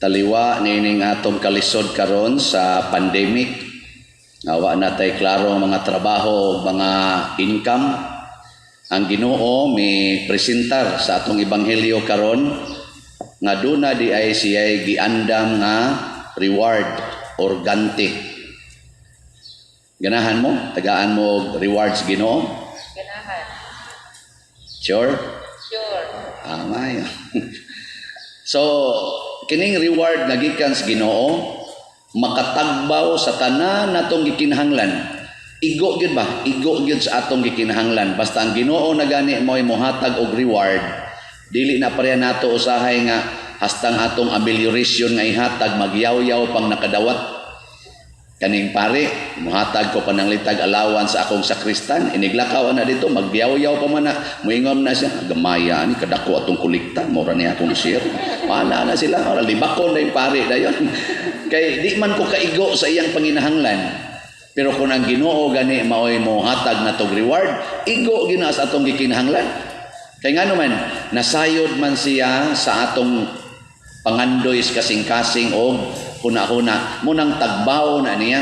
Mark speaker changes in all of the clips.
Speaker 1: Taliwa niining atong kalisod karon sa pandemic, nga wa na tay klaro mga trabaho, mga income, ang Ginoo mi presentar sa atong ebanghelyo karon nga duna di ay siya'y giandam nga reward or ganti. Ganahan mo? Tagaan mo og rewards Ginoo?
Speaker 2: Ganahan.
Speaker 1: Sure?
Speaker 2: Sure.
Speaker 1: Ah, maayo. So, kining reward nga gikan sa Ginoo makatagbaw sa tanan natong gikinahanglan. Igo gyud ba? Igo gyud sa atong gikinahanglan. Basta ang Ginoo na gani mo'y mohatag og reward, dili na pareha nato usahay nga hastang atong amelioration nga ihatag magyawyaw pang nakadawat. Kaning pare, muhatag ko pananglitag allowance sa akong sakristan, iniglakaw na dito, magyawyaw pa man na, muingon na siya, gamaya ani kadako atong kolekta, mura niya akong share. Wala na sila, ora libakon na yung pare dayon. Kay di man ko kaigo sa iyang panginahanglan. Pero kung ang Ginoo gani maoy mohatag na tog reward, igo gyud na sa atong gikinahanglan. Kay ngano man, nasayod man siya sa atong pangandoy sa kasing-kasing og huna-huna munang tagbaw na niya.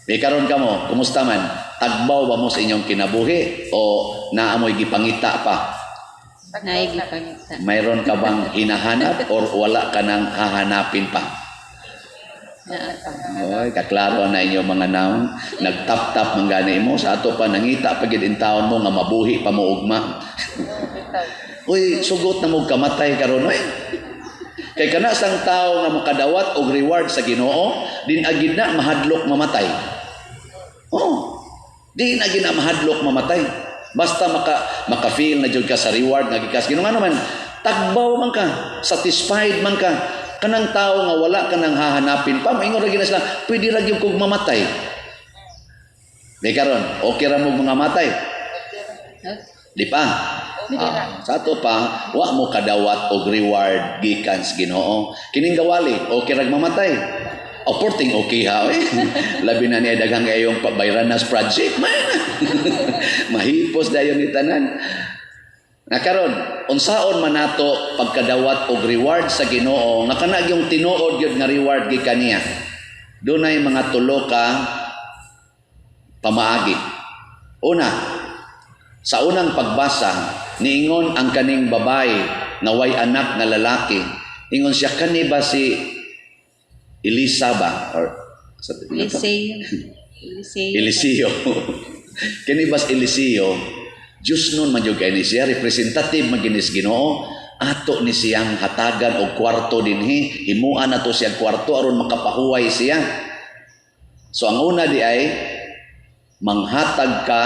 Speaker 1: May karon ka mo, kumusta man? Tagbaw ba mo sa inyong kinabuhi o naamoy gipangita pa?
Speaker 3: Naay gipangita.
Speaker 1: Mayroon ka bang hinahanap or wala ka nang hahanapin pa?
Speaker 3: Naa pa.
Speaker 1: Oy, kaklaro na inyo mga naon. Nagtap-tap man gani mo sa ato pa nangita pa gid intawon mo nga mabuhi pa mo ugma. Uy, sugot na mo kamatay karon oy. Kay kana sang tao nga makadawat og reward sa Ginoo, din agid na mahadlok mamatay. Oh. Di na gid na mahadlok mamatay. Basta maka-feel na jud ka sa reward nga gikas Ginoo, ngano man tagbaw man ka, satisfied man ka. Kanang tao nga wala ka nang hahanapin pa, maingon ra gyud na sila, pwede ra gyud kog mamatay. Di karon, okay ra mo mga matay. Di pa? Ah, sa ato pa, wa mo kadawat og reward gikan sa Ginoo. Kining gawali, okay rag mamatay. O porting okay ha, eh. Labi na niya daghang kayong pabayranas project man. Mahipos dayon ni tanan. Na karon, unsaon man nato pagkadawat og reward sa Ginoo nga kana gyung tinuod gyud nga reward gikan niya. Dunay mga tulo ka pamaagi. Una, sa unang pagbasa, niingon ang kaning babae nga way anak nga lalaki. Ingon siya, kani ba si Elisa ba? Or, sa,
Speaker 3: Eliseo. Eliseo.
Speaker 1: Eliseo. Kini ba si Eliseo? Diyos nun man jud kay ni siya, representative man gyud ni sa Ginoo. Ato ni siyang hatagan og kwarto dinhi, himuan nato siya kwarto aron makapahuway siya. So ang una di ay manghatag ka,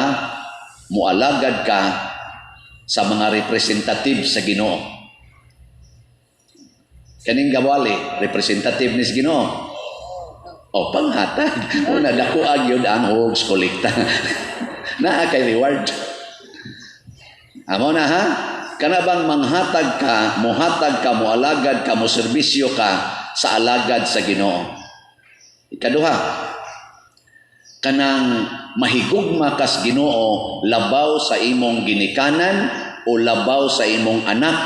Speaker 1: mualagad ka sa mga representative sa Ginoo. Kaning gawali, representative ni sa Ginoo. O panghatag. Una dako gyud ang hogs kolekta. Naa kay reward. Amo na ha? Kana bang manghatag ka, muhatag ka, mualagad ka, muserbisyo ka sa alagad sa Ginoo. Ikaduha, kanang mahigugma kas Ginoo labaw sa imong ginikanan o labaw sa imong anak,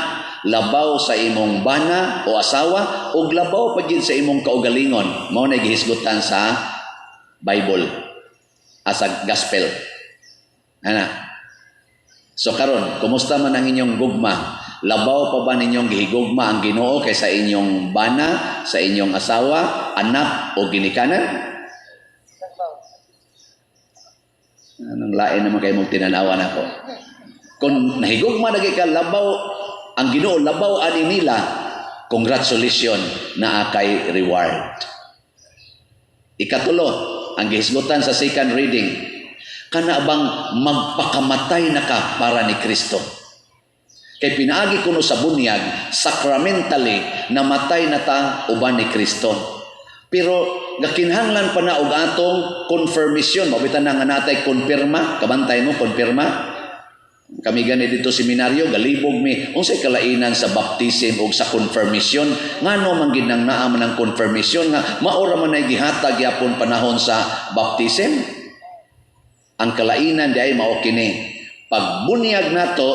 Speaker 1: labaw sa imong bana o asawa, o labaw pa gyud sa imong kaugalingon. Mao na gihisgutan sa Bible as a gospel. Ana. So karon, kumusta man ang inyong gugma? Labaw pa ba ninyong gihigugma ang Ginoo kaysa inyong bana, sa inyong asawa, anak o ginikanan?
Speaker 2: Labaw.
Speaker 1: Anong lain naman kayo mong tinanawan ako? Kung nahigugma na ka labaw ang Ginoo labaw ani nila, congratulations, naa kay reward. Ikatulo, ang gihisgutan sa second reading, kana bang magpakamatay na ka para ni Kristo? Kay pinaagi kuno sa bunyag, sacramentally, namatay na ta uban ni Kristo. Pero gakinahanglan pa na og atong confirmation. Mabitan na nga natay konfirma, kabantay mo, konfirma. Kami gani dito seminaryo, galibog mi unsay kalainan sa baptism og sa confirmation. Ngano man gid nang naa man ang confirmation nga maura man ay gihatag yapon panahon sa baptism? Ang kalainan di ay mao kini. Pagbunyag nato,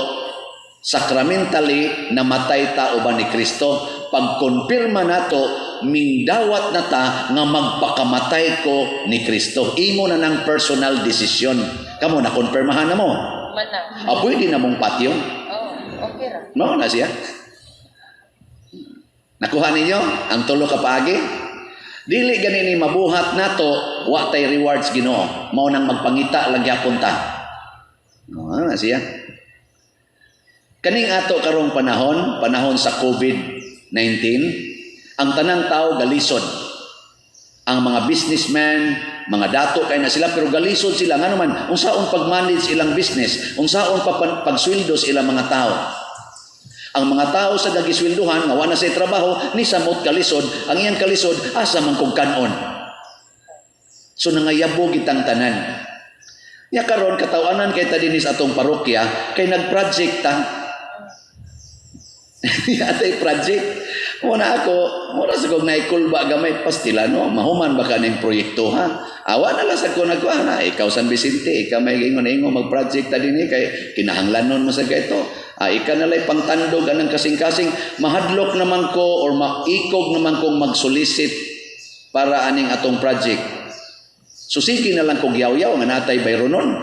Speaker 1: sacramentally namatay ta uban ni Kristo, Pagkonfirma nato, mingdawat na ta nga magpakamatay ko ni Kristo. Imo na ng personal decision. Kamo, nakonfirmahan na mo.
Speaker 2: Man na.
Speaker 1: Ah, pwede na mong patyon.
Speaker 2: Oh, okay ra.
Speaker 1: Mao na siya. Nakuha ninyo ang tulo ka paagi? Dili gani ni mabuhat nato, wa tay rewards Ginoo. Mao nang magpangita lang gyapon ta. Mao na siya. Kaning ato karong panahon, panahon sa COVID-19, ang tanang tao galisod. Ang mga businessmen, mga dato kay na sila, pero galisod sila ngano man unsaon pag-manage ilang business, unsaon pa pagsweldo sa ilang mga tao. Ang mga tao sa gagisweldohan nga wa na say trabaho ni samot kalisod, ang iyang kalisod asa man kog kanon. So nangayabo gitang tanan. Nya karon katawanan kay ta dinhi sa atong parokya kay nag-project ta. Atay project. Muna ako, mura sa kong naikulba gamay pastila no, mahuman ba ka ning proyekto, ha? Awa na lang sa ko nagkuha na, ikaw San Vicente, ikaw may ingon-ingon mag-project ta dinhi kay kinahanglanon mo sa ito. Ah, ika na lay pangtandog anang kasing-kasing, mahadlok naman ko or maikog naman kong mag-solicit para aning atong project. So sige na lang kog yaw-yaw nga natay bayronon.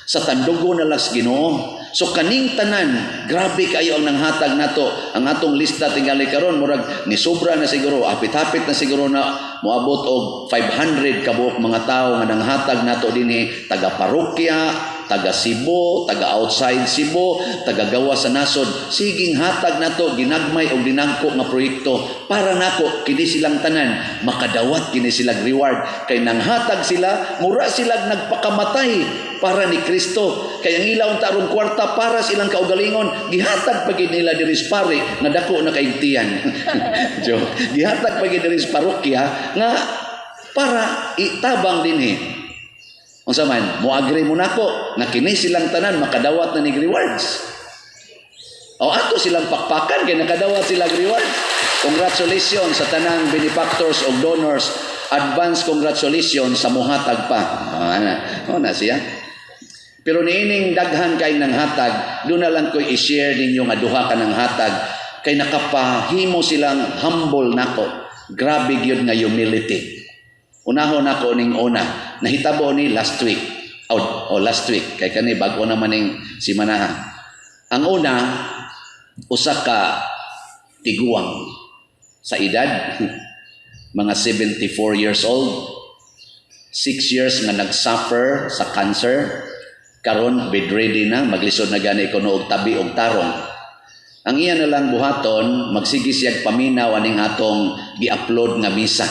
Speaker 1: Sa tandugo na lang sa Ginoo. So kaning tanan, grabe kayo ang nanghatag nato. Ang atong lista tingali karon murag ni sobra na siguro, hapit-hapit na siguro na moabot og 500 kabuok mga tawo nga nanghatag nato dinhi, taga parokya, taga Cebu, taga outside Cebu, taga gawa sa nasod. Siging hatag nato ginagmay og dinagko nga proyekto para nako kini silang tanan makadawat kini silang reward kay nanghatag sila, mura sila nagpakamatay para ni Kristo. Kay ang ila unta aron kwarta para sa ilang kaugalingon, gihatag pa gid nila diri sa pari nga dako na kaigtian. Joke. Gihatag pa gid diri sa parokya nga para itabang dinhi. Unsa man, mo agree mo nako nga kini silang tanan makadawat na nig rewards. O ato silang pakpakan kay nakadawat sila reward. Congratulations sa tanang benefactors o donors. Advance congratulations sa muhatag pa. Oh, ana. Oh, na siya. Pero niining daghan kay nang hatag, doon na lang ko i-share ninyo nga duha ka ng hatag kay nakapahimo silang humble nako. Grabe gyud nga humility. Unahon nako ning una, nahitabo ni last week. Oh, last week kay kani bag-o naman ning simanaha. Ang una, usa ka tiguang sa edad, mga 74 years old, 6 years nga nag-suffer sa cancer, karon bedridden na, maglisod na gani kuno og tabi og tarong. Ang iya na lang buhaton, magsige siyag paminaw aning atong gi-upload nga misa.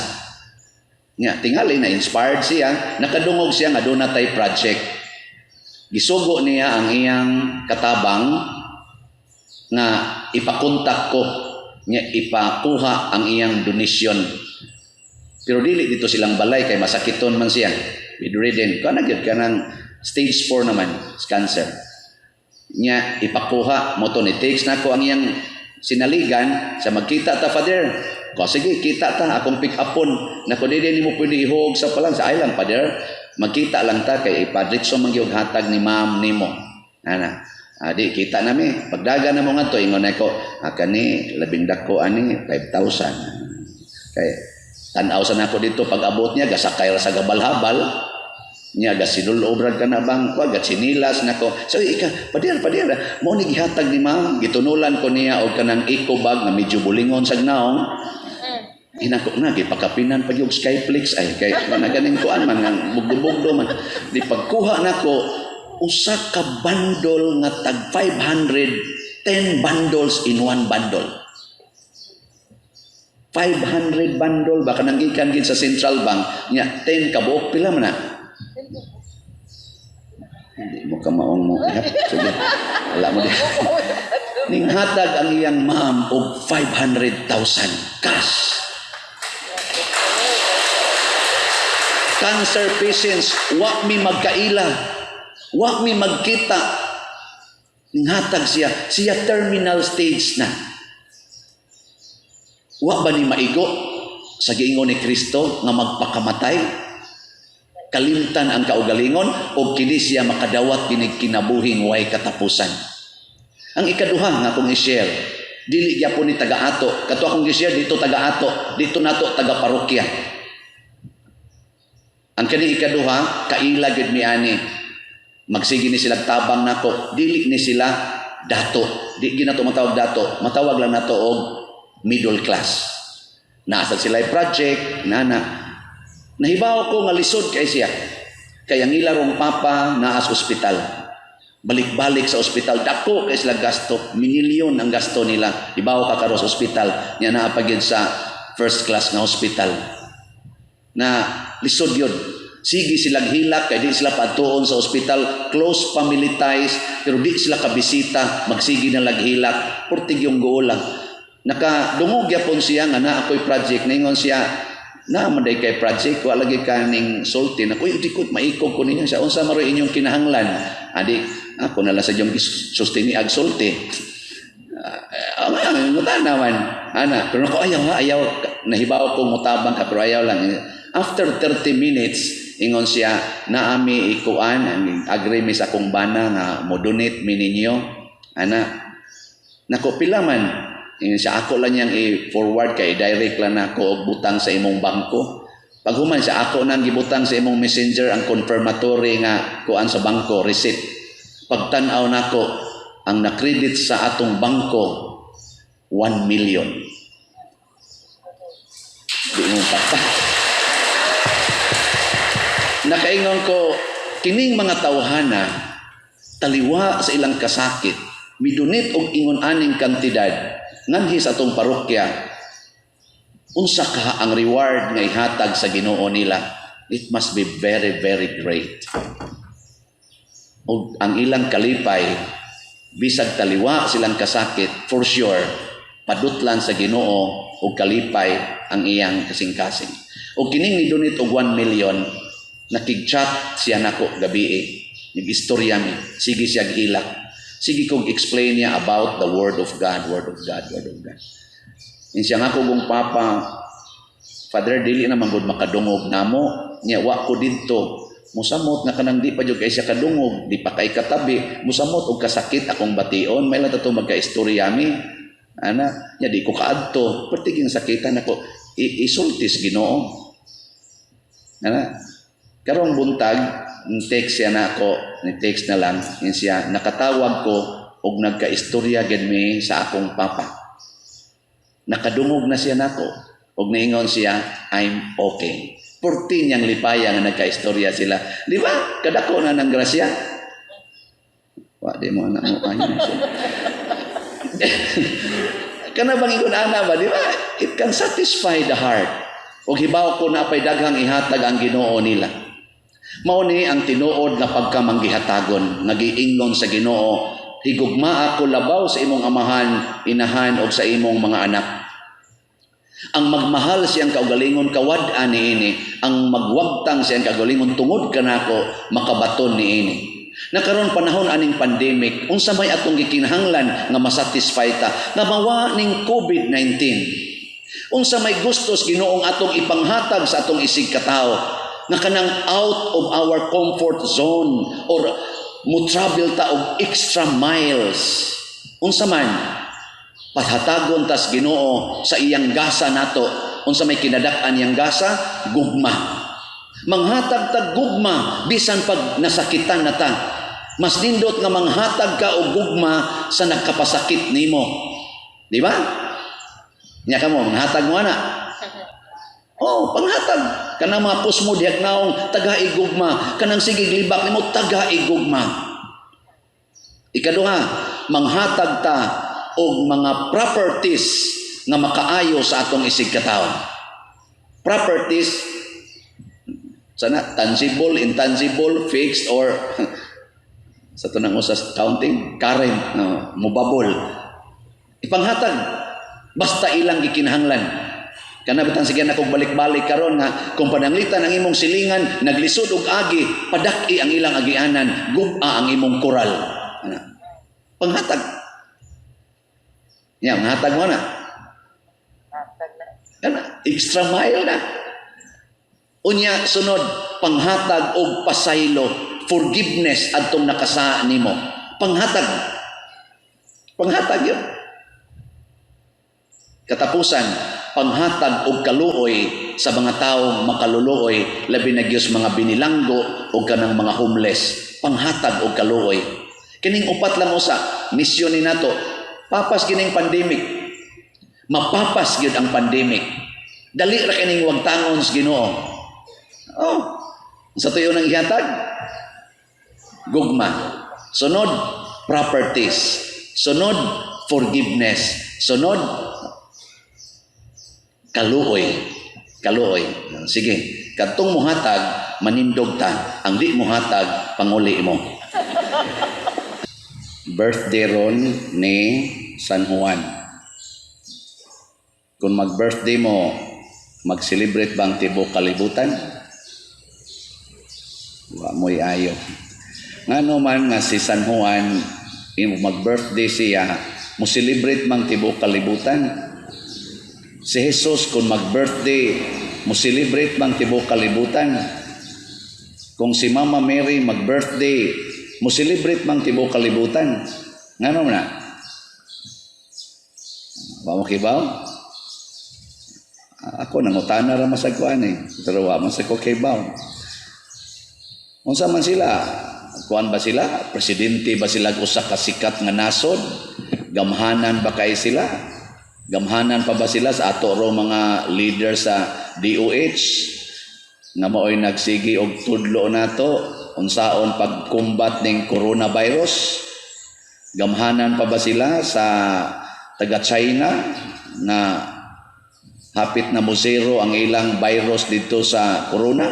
Speaker 1: Nga tingali na inspired siya, nakadungog siya nga doon natay project. Gisugo niya ang iyang katabang nga ipakontak ko nga ipakuha ang iyang donation. Pero dili dito silang balay kay masakiton man siya. Bedridden. Kana gyud kanang stage 4 naman cancer. Nya ipakuha mo to ni text nako ang iyang sinaligan sa magkita ta, Father. Ko sige, kita ta akong pick upon. Nako, dili nimo pwede ihog sa palang sa ay lang, Father. Magkita lang ta kay ipadritso man gyud hatag ni ma'am nimo. Ana. Adi kita nami. Pagdaga na mo ngadto, ingon nako, ah, kani labing dako ani 5,000. Kay tan-aw sa nako dito pag abot niya gasakay ra sa gabal-habal niya, gasinul ka na bang kwa gatsinilas nako. So ika, "Pader, pader, mo ni gihatag ni ma'am." Gitunulan ko niya og kanang eco bag nga medyo bulingon sa naong. Hinako na gipakapinan pa yung Skyflix ay kay na ganing kuan man nga bugdo-bugdo man. Di pagkuha nako usa ka bundle nga tag 500, 10 bundles in one bundle. 500 bundle ba kanang gikan gid sa central bank nya, 10 ka buok, pila man na? Hindi mo kamaong mo. Yep, sige. Wala mo di. Ninghatag ang iyang ma'am og 500,000 cash. Cancer patients, wa mi magkaila. Wa mi magkita. Ninghatag siya. Siya terminal stage na. Wa ba ni maigo sa giingon ni Kristo nga magpakamatay? Kalimtan ang kaugalingon o kini siya makadawat kinig kinabuhing way katapusan. Ang ikaduha nga akong i-share, Dili gyapon ni taga-ato. Kato akong gi-share dito taga-ato, dito nato taga parokya. Ang kani ikaduha, kaila gyud mi ani. Magsige ni sila tabang nako, dili ni sila dato. Di gyud nato matawag dato, matawag lang nato og middle class. Nasa sila project, nana. Nahibaw ko nga lisod kay siya. Kay ang ilarong papa naa sa ospital. Balik-balik sa ospital, dako kay sila gasto, milyon ang gasto nila. Ibaw ka karon sa ospital, nya naa pa gyud sa first class nga hospital. Na lisod yun. Sige sila hilak kay di sila paadtuon sa ospital, close family ties, pero di sila kabisita, magsige na laghilak, purtig yung guo lang. Nakadungog gyapon siya nga naa ako'y project, ningon siya, na man day kay project, wa lagi kaning sulti na, "Uy, di ko maikog ko ninyo." Siya, "Unsa maroy inyong kinahanglan?" Adi, ako na lang sa inyong sustini ag sulti. Ah, uh, uh, naman. Ana, pero ako ayaw ha, ayaw, nahibaw ko mutabang ka, pero ayaw lang. After 30 minutes, ingon siya, "Naami ikuan, agree mi sa akong bana nga mo donate mi ninyo." Ana, nako, "Pila man?" Ingon siya, "Ako lang niyang i-forward kay direct lang nako og butang sa imong bangko." Paghuman siya, "Ako nang gibutang sa imong Messenger ang confirmatory nga kuan sa bangko, receipt." Pagtan-aw nako, ang na-credit sa atong bangko, 1 million. Di mo pata. Nakaingon ko, kining mga tawhana, taliwa sa ilang kasakit, midonate og ingon aning kantidad, nganhi sa atong parokya, unsa ka ang reward nga ihatag sa Ginoo nila? It must be very, very great. Ug ang ilang kalipay, bisag taliwa silang kasakit, for sure, padutlan sa Ginoo og kalipay ang iyang kasing-kasing. Og kining ni donate og 1 million, nakig-chat siya nako gabi. Nag-istorya mi, sige siya hilak. Sige kog explain niya about the Word of God, Word of God, Word of God. Ingon siya nga, "Kong papa, Father, dili naman gud makadungog namo. Nya wa ko didto. Musamot nga kanang di pa jud kay siya kadungog, di pa kay katabi, musamot og kasakit akong bation, may lang to magka-istorya mi." Ana, nya di ko kaadto, pertiging sakitan ako, isultis Ginoo. Ana, karong buntag, text siya na ako, ni text na lang, yun siya, "Nakatawag ko og nagka-istorya gid mi sa akong papa. Nakadungog na siya nako." Og niingon siya, "I'm okay." Purti niyang lipaya nga nagka-istorya sila. Di ba? Kadako na ng grasya. Wa, di mo anak mo ayo siya. Kana bang ingon ana ba, di ba? It can satisfy the heart. Og hibaw ko na pay daghang ihatag ang Ginoo nila. Mao ni ang tinuod nga pagkamanggihatagon, nagiingon sa Ginoo, "Higugma ako labaw sa imong amahan, inahan og sa imong mga anak." Ang magmahal siyang kaugalingon kawad-an niini, ang magwagtang siyang kaugalingon tungod kanako makabaton niini. Na karon panahon aning pandemic, unsa may atong gikinahanglan nga masatisfy ta nga mawa ning COVID-19? Unsa may gustos Ginoong atong ipanghatag sa atong isig katawo nga kanang out of our comfort zone or mo travel ta og extra miles? Unsa man pathatagon tas Ginoo sa iyang gasa nato? Unsa may kinadak-an iyang gasa? Gugma. Manghatag tag gugma bisan pag nasakitan na ta. Mas nindot nga manghatag ka og gugma sa nagkapasakit nimo. Di ba? Nya kamo manghatag mo ana. Oh, panghatag. Kanang mga mo dihag naong taga gugma, kanang sige libak nimo taga gugma. Ikaduha, manghatag ta og mga properties nga makaayo sa atong isig katawo. Properties sana tangible, intangible, fixed or sa tunang usas counting, current, no, movable. Ipanghatag basta ilang gikinahanglan. Kana bitang sige na kog balik-balik karon nga kung pananglitan ang imong silingan naglisod og agi, padak-i ang ilang agianan, gub-a ang imong koral. Ana. Panghatag. Ya, manghatag mo na.
Speaker 2: Hatag na.
Speaker 1: Kana, extra mile na. Unya sunod panghatag og pasaylo, forgiveness adtong nakasa nimo. Panghatag. Panghatag yun. Katapusan, panghatag og kaluoy sa mga tawo makaluluoy, labi na gyud mga binilanggo o kanang mga homeless. Panghatag og kaluoy. Kining upat lang usa, misyon ni nato. Papas kining pandemic. Mapapas gyud ang pandemic. Dali ra kining wagtangon sa Ginoo. Oh, sa tuyo nang ihatag? Gugma. Sunod, properties. Sunod, forgiveness. Sunod, kaluoy. Kaluoy. Sige, kadtong muhatag, manindog ta. Ang di muhatag, panguli mo. Birthday ron ni San Juan. Kung mag-birthday mo, mag-celebrate bang tibok kalibutan? Wa mo'y ayo. Ngano man nga si San Juan, mag-birthday siya, mo celebrate mang tibok kalibutan? Si Jesus, kung mag-birthday, mo celebrate mang tibok kalibutan? Kung si Mama Mary mag-birthday, mo celebrate mang tibok kalibutan? Ngano man na? Wa mo kibaw? Ako nangutana ra man sa kuan eh. Pero wa man sa ko kibaw. Unsa man sila? Kuan ba sila? Presidente ba sila usa ka sikat nga nasod? Gamhanan ba kay sila? Gamhanan pa ba sila sa ato ro mga leader sa DOH nga maoy nagsigi og tudlo nato unsaon pagkumbat ning coronavirus? Gamhanan pa ba sila sa taga China nga hapit na mo zero ang ilang virus dito sa corona?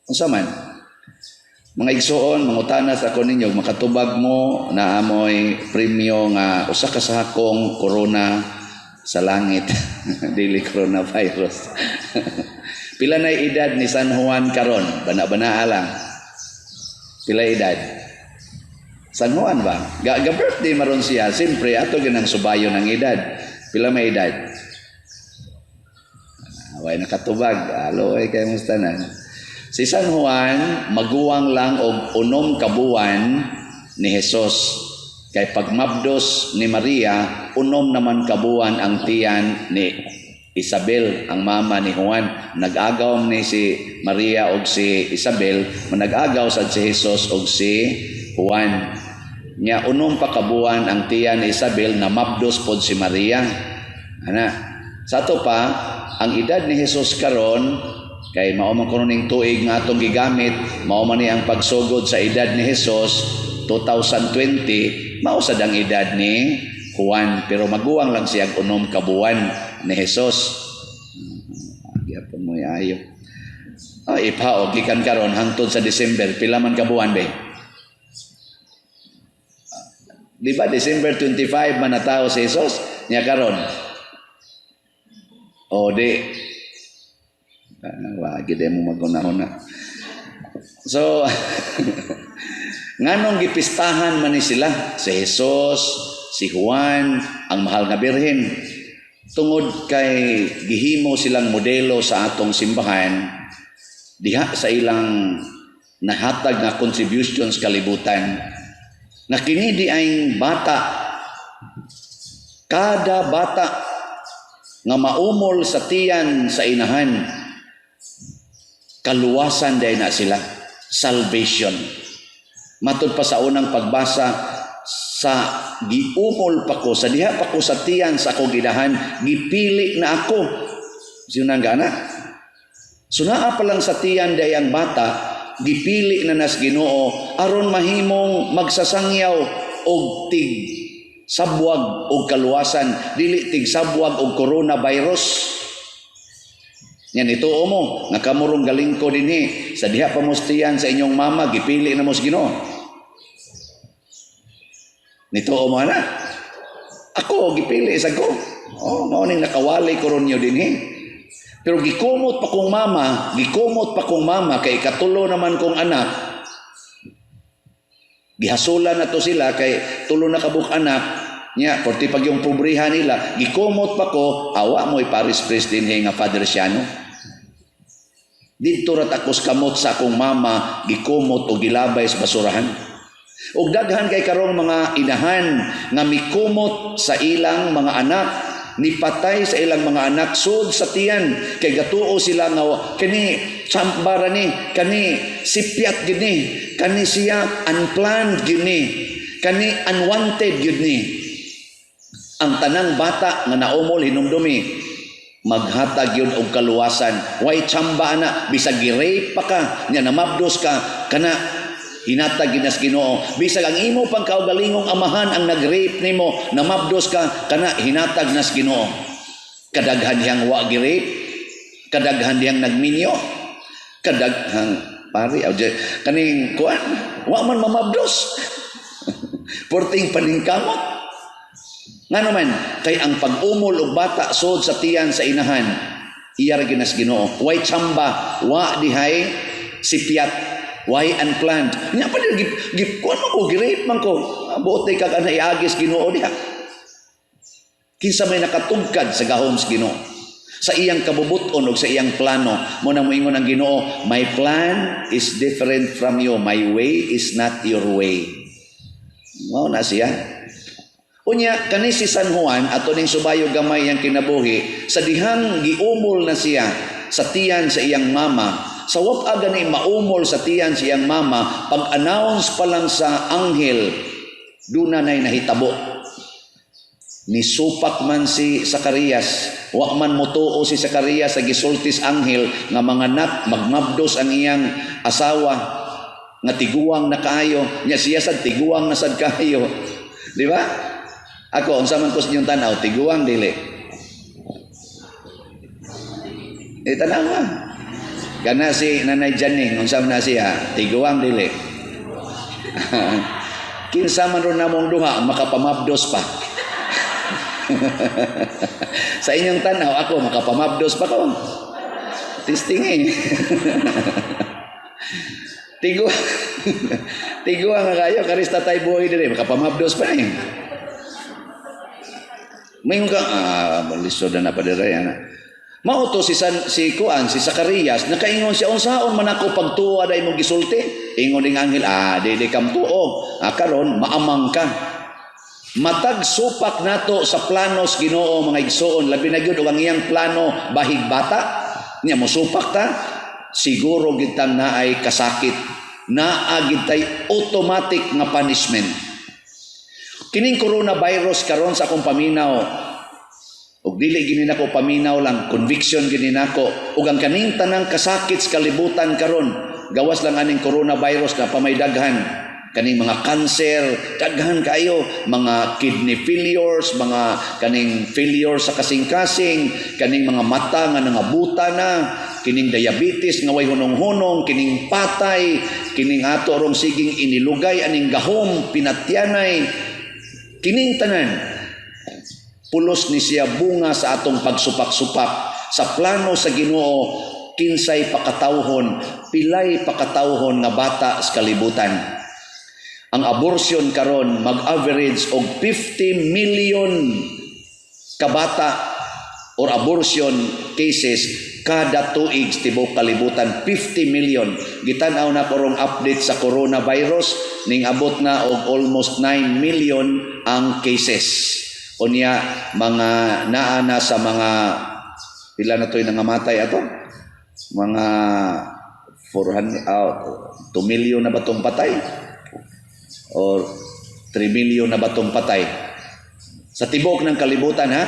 Speaker 1: Unsa man? Mga igsoon, mangutana sa ako ninyo, makatubag mo na amoy premyo nga usa ka sahakong corona sa langit. Dili coronavirus. Pila na edad ni San Juan karon? Bana-bana lang. Pila edad? San Juan ba? Ga birthday maron siya. Siyempre, ato ginang subayo ng edad. Pila may edad? Way nakatubag. Alo, ay kay musta na. Si San Juan, maguwang lang og 6 ka buwan ni Jesus. Kay pagmabdos ni Maria, 6 naman ka buwan ang tiyan ni Isabel, ang mama ni Juan. Nag-agaw ni si Maria og si Isabel, manag-agaw sad si Jesus og si Juan. Nya 6 pa ka buwan ang tiyan ni Isabel, na mabdos pod si Maria. Ana, sa ato pa, ang edad ni Jesus karon kay mao man kuno ning tuig nga atong gigamit, mao man ni ang pagsugod sa edad ni Jesus 2020, mao sad ang edad ni Juan, pero maguwang lang siya 6 ka buwan ni Jesus. Gyapon mo ayo. Ay, ipa og gikan karon hangtod sa December, pila man ka buwan be? Di ba December 25 man natawo si Jesus nya karon? O di wa gid mo magunahuna. So nganong gipistahan man ni sila si Jesus, si Juan, ang mahal nga Birhen? Tungod kay gihimo silang modelo sa atong simbahan diha sa ilang nahatag nga contributions kalibutan. Na kini di ay bata, kada bata nga maumol sa tiyan sa inahan, kaluwasan day na sila, salvation. Matud pa sa unang pagbasa, sa giumol pa ko, sa diha pa ko sa tiyan sa akong inahan, gipili na ako. Sino nang gana? So naa pa lang sa tiyan day ang bata, gipili na nas Ginoo aron mahimong magsasangyaw og tig sabwag og kaluwasan, dili tig sabwag og coronavirus. Yan ituo mo nga kamurong galing ko dinhi sa diha pa mo sa tiyan sa inyong mama, gipili na mo sa Ginoo. Nituo mo na. Ako gipili sa ko. Oh, mao ning nakawali ko ron niyo dinhi. Pero gikumot pa kong mama, gikumot pa kong mama kay katulo naman kong anak. Gihasulan na to sila kay tulo na kabuk anak. Nya, porti pag yung pobriha nila, gikumot pa ko, awa mo'y parish priest dinhi nga Father Siano. Didto ra takos kamot sa akong mama, gikumot o gilabay sa basurahan. Ug daghan kay karong mga inahan nga mikumot sa ilang mga anak, nipatay sa ilang mga anak sud sa tiyan kay gatuo sila nga kani tsamba ni, kani sipyat gid ni, kani siya unplanned gid ni, kani unwanted gid ni. Ang tanang bata nga naumol, hinumdumi, maghatag yun og kaluwasan. Way tsamba ana, bisag gi-rape pa ka nya namabdos ka, kana hinatag gid nas Ginoo. Bisag ang imo pang kaugalingong amahan ang nag-rape nimo, namabdos ka, kana hinatag nas Ginoo. Kadaghan dihang wa gi-rape, kadaghan dihang nagminyo, kadaghang pari aw kaning kuan wa man mamabdos, porting paningkamot. Ngano man? Kay ang pag-umol og bata sod sa tiyan sa inahan, iya ra ginas Ginoo. Way tsamba, wa dihay sipyat, way unplanned. Nya pa gip, gip kuan man ko, gi-rape man ko. Ah, buot kag ana iagis Ginoo diha. Kinsa may nakatugkad sa gahom sa Ginoo? Sa iyang kabubuton o sa iyang plano. Mo na moingon ang Ginoo, "My plan is different from you. My way is not your way." Mao na siya. Unya, kani si San Juan, ato ning subayo gamay yang kinabuhi, sa dihang giumol na siya sa tiyan sa iyang mama, sa wapa gani maumol sa tiyan sa iyang mama, pag-announce pa lang sa anghel, duna na'y nahitabo. Nisupak man si Zacarias, wa man motuo si Zacarias sa gisultis anghel nga manganak, magmabdos ang iyang asawa nga tiguang na kaayo nya, siya sad tiguang na sad kaayo, di ba? Ako, unsa man ko sa inyong tanaw, tiguang, dili? Eh, tanawa. Kana si Nanay Janing, unsa man na siya, tiguang, dili? Kinsa man ron namong duha makapamabdos pa? Sa inyong tanaw, ako makapamabdos pa ko? Testing eh. Tigo. Tiguang nga kayo, karis tatay buhay diri, makapamabdos pa eh. May ka, lisod na pa diri ana. Mao to si San, si kuan, si Zacarias, nakaingon siya, "Unsaon man ako pagtuo aday mong gisulti?" Ingon ning anghel, "Ah, dili kam tuo. Ah, karon maamang ka." Matag supak nato sa planos Ginoo, mga igsoon, labi na gyud og ang iyang plano bahig bata, nya mosupak ta, siguro gid tang naay kasakit, naa gid tay automatic nga punishment. Kining coronavirus karon, sa akong paminaw, ug dili gini nako paminaw lang, conviction gini nako, ug ang kaning tanang kasakit sa kalibutan karon, gawas lang aning coronavirus na pamay daghan kaning mga cancer, daghan kayo, mga kidney failures, mga kaning failure sa kasing-kasing, kaning mga mata nga nangabuta na, kining diabetes nga way hunong-hunong, kining patay, kining ato rong siging inilugay aning gahom pinatyanay, kining tanan pulos ni siya bunga sa atong pagsupak-supak sa plano sa Ginoo. Kinsay pakatawhon, pilay pakatawhon nga bata sa kalibutan? Ang abortion karon mag-average og 50 million kabata or abortion cases kada tuig sa tibuok kalibutan, 50 million. Gitan-aw na karong update sa coronavirus, ning abot na og almost 9 million ang cases. Unya mga naa na sa mga pila na to'y nangamatay ato, mga 400, 2 million na ba tong patay or 3 million na ba tong patay sa tibok ng kalibutan, ha?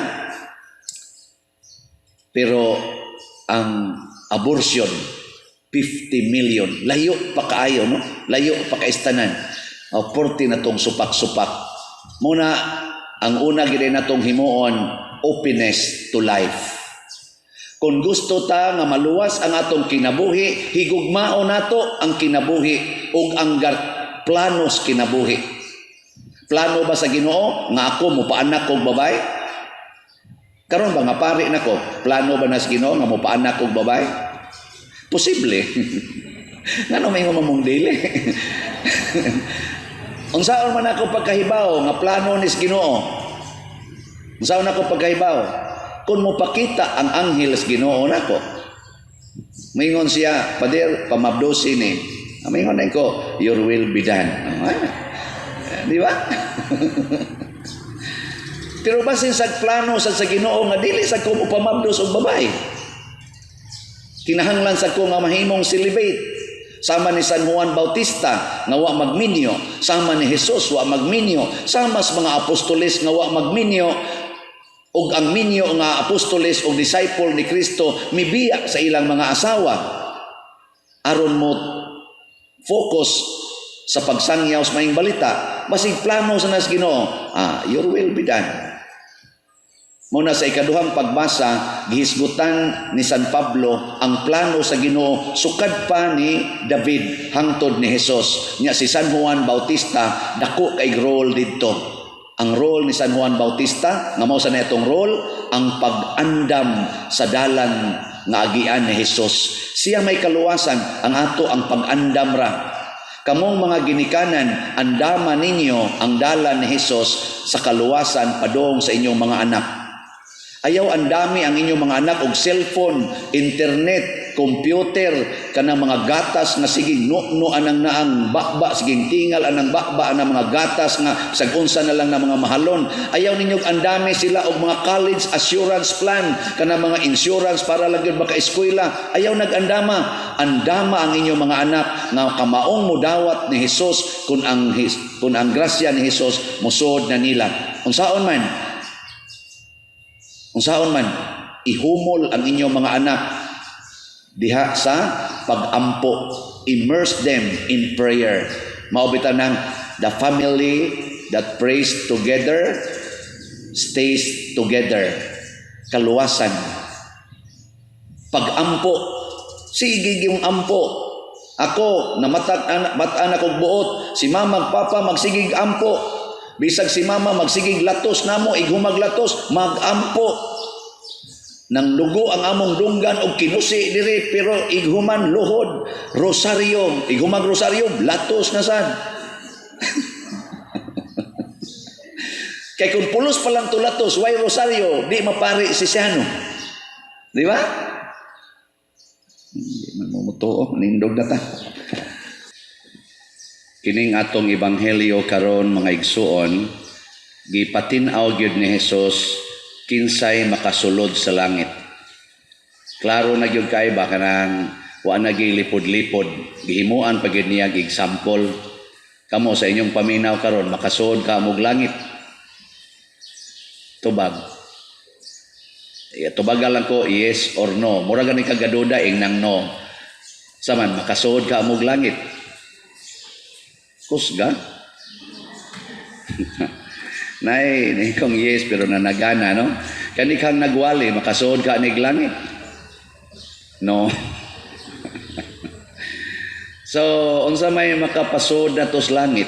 Speaker 1: Pero ang abortion, 50 million. Layo pa kaayo, no? Layo pa kaistanan. O 40 na tong supak-supak. Muna ang una gid natong himuon, openness to life. Kung gusto ta nga maluwas ang atong kinabuhi, higugmao nato ang kinabuhi ug ang planos kinabuhi. Plano ba sa Ginoo nga ako mopaanak og babae? Karon ba nga pari nako, plano ba nas Ginoo nga mopaanak og babae? Posible. Ngano may mong dili? Unsaon man ako pagkahibaw nga plano nis Ginoo? Unsaon ako pagkahibaw? Kung mopakita ang anghel sa Ginoo nako. Mingon siya, "Pader, pamabdosi ni." Mingon ko, "Your will be done." Ah. Di ba? Pero basin sa plano sa Ginoo nga dili sa ko mopamabdos og babae. Kinahanglan sa ko nga mahimong celibate. Sama ni San Juan Bautista nga wa magminyo, sama ni Jesus wa magminyo, sama sa mga apostoles nga wa magminyo, ug ang minyo nga apostoles o disciple ni Kristo mibiya sa ilang mga asawa aron mo focus sa pagsangyaw sa maayong balita. Basig plano sa nas Ginoo, your will be done. Muna sa ikaduhang pagbasa, gihisgutan ni San Pablo ang plano sa Ginoo sukad pa ni David hangtod ni Jesus. Nya si San Juan Bautista dako kay role didto. Ang role ni San Juan Bautista, nga mao sa netong role, ang pag-andam sa dalan nga agian ni Jesus. Siya may kaluwasan, ang ato ang pag-andam ra. Kamong mga ginikanan, andama ninyo ang dalan ni Jesus sa kaluwasan padung sa inyong mga anak. Ayaw andami ang inyong mga anak og cellphone, internet, computer, kanang mga gatas nga sige no anang naang bakba, sige tingal anang bakba anang mga gatas nga sag unsa na lang na mga mahalon. Ayaw ninyo andami sila og mga college assurance plan, kanang mga insurance para lang gyud maka-eskwela. Ayaw nag-andama. Andama ang inyong mga anak nga kamaong mudawat ni Jesus kun ang grasya ni Jesus mosod na nila. Unsaon man? Unsaon man, ihumol ang inyong mga anak diha sa pag-ampo. Immerse them in prayer. Mao bitaw nang the family that prays together stays together. Kaluwasan. Pag-ampo. Sige yung ampo. Ako, namatag anak, mat-anak og buot. Si mama, papa, magsigig ampo. Bisag si mama magsigig latos namo, ighumag latos, magampo. Nang dugo ang among dunggan og kinusi diri, pero ighuman luhod rosaryo, ighumag rosaryo, latos na sad. Kay kung pulos pa lang tulatos, why rosaryo, di mapari si Siano. Di ba? Hindi man mo mutuo, nindog na ta. Kining atong ebanghelyo karon, mga igsuon, gipatin-aw gyud ni Jesus kinsay makasulod sa langit. Klaro na gyud kay ba, kanang wa na lipod-lipod, gihimuan pa gyud niya example. Kamo sa inyong paminaw karon, makasuod ka mog langit? Tubag. Tubagal lang ko yes or no. Mura gani kagaduda ing nang no. Saman makasuod ka mog langit? Kusga? Nay, ni kong yes pero nanagana, no? Kani kang nagwali, makasuod ka nig langit? No. So, unsa may makapasuod na sa langit?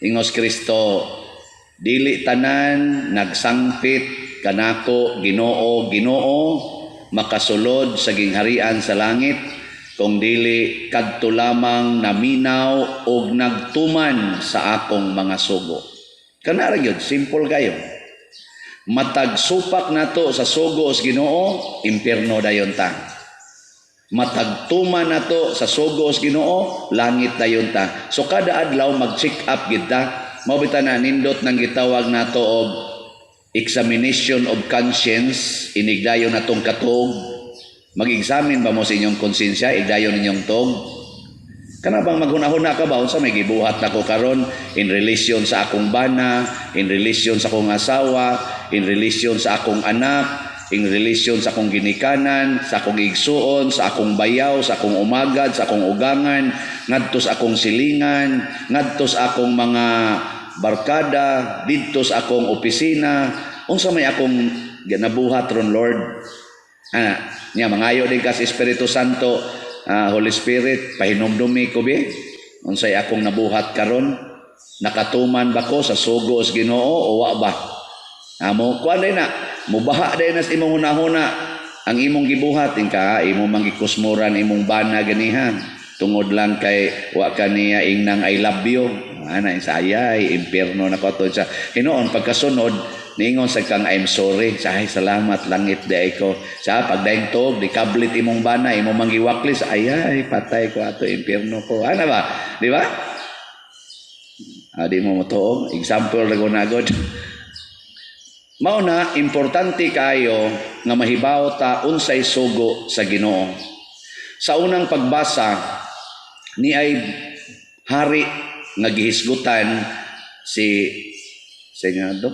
Speaker 1: Ingos Kristo, dili tanan nagsangpit kanako, "Ginoo, Ginoo," makasulod sa gingharian sa langit, kung dili kadto lamang naminaw og nagtuman sa akong mga sugo. Kana ra gyud, simple kayo. Matag supak nato sa sugo sa Ginoo, impierno dayon ta. Matag tuman nato sa sugo sa Ginoo, langit dayon ta. So kada adlaw mag-check up gid ta. Mao bitaw na nindot nang gitawag nato og examination of conscience inigdayon natong katuog. Mag-examine ba mo sa inyong konsensya igdayon ninyong tuog? Kana bang maghuna-huna ka ba unsa may gibuhat nako karon in relation sa akong bana, in relation sa akong asawa, in relation sa akong anak, in relation sa akong ginikanan, sa akong igsuon, sa akong bayaw, sa akong umagad, sa akong ugangan, ngadto sa akong silingan, ngadto sa akong mga barkada, didto sa akong opisina, unsa may akong nabuhat ron, Lord? Ana, nya mangayo din ka sa Espiritu Santo, Holy Spirit, pahinumdumi ko bi unsay akong nabuhat karon, nakatuman ba ko sa sugo sa Ginoo o wa ba? Amo kuan day na, mubaha day na sa imong hunahuna ang imong gibuhat inka imo mang gikusmuran imong bana ganiha tungod lang kay wa ka niya ingnang "I love you." Ana sayay impierno na ko to sa hinuon. Pagkasunod niingon sa kang "I'm sorry," say salamat, langit di ko. Sa pagdaing tuog di kablit imong bana, imo mang giwaklis, ay patay ko ato, impierno ko. Ana ba, di ba? Ah, di mo motuo. Example ra ko na gud. Mao na importante kayo nga mahibaw ta unsay sugo sa Ginoo. Sa unang pagbasa ni ay hari nga gihisgutan si sa nga do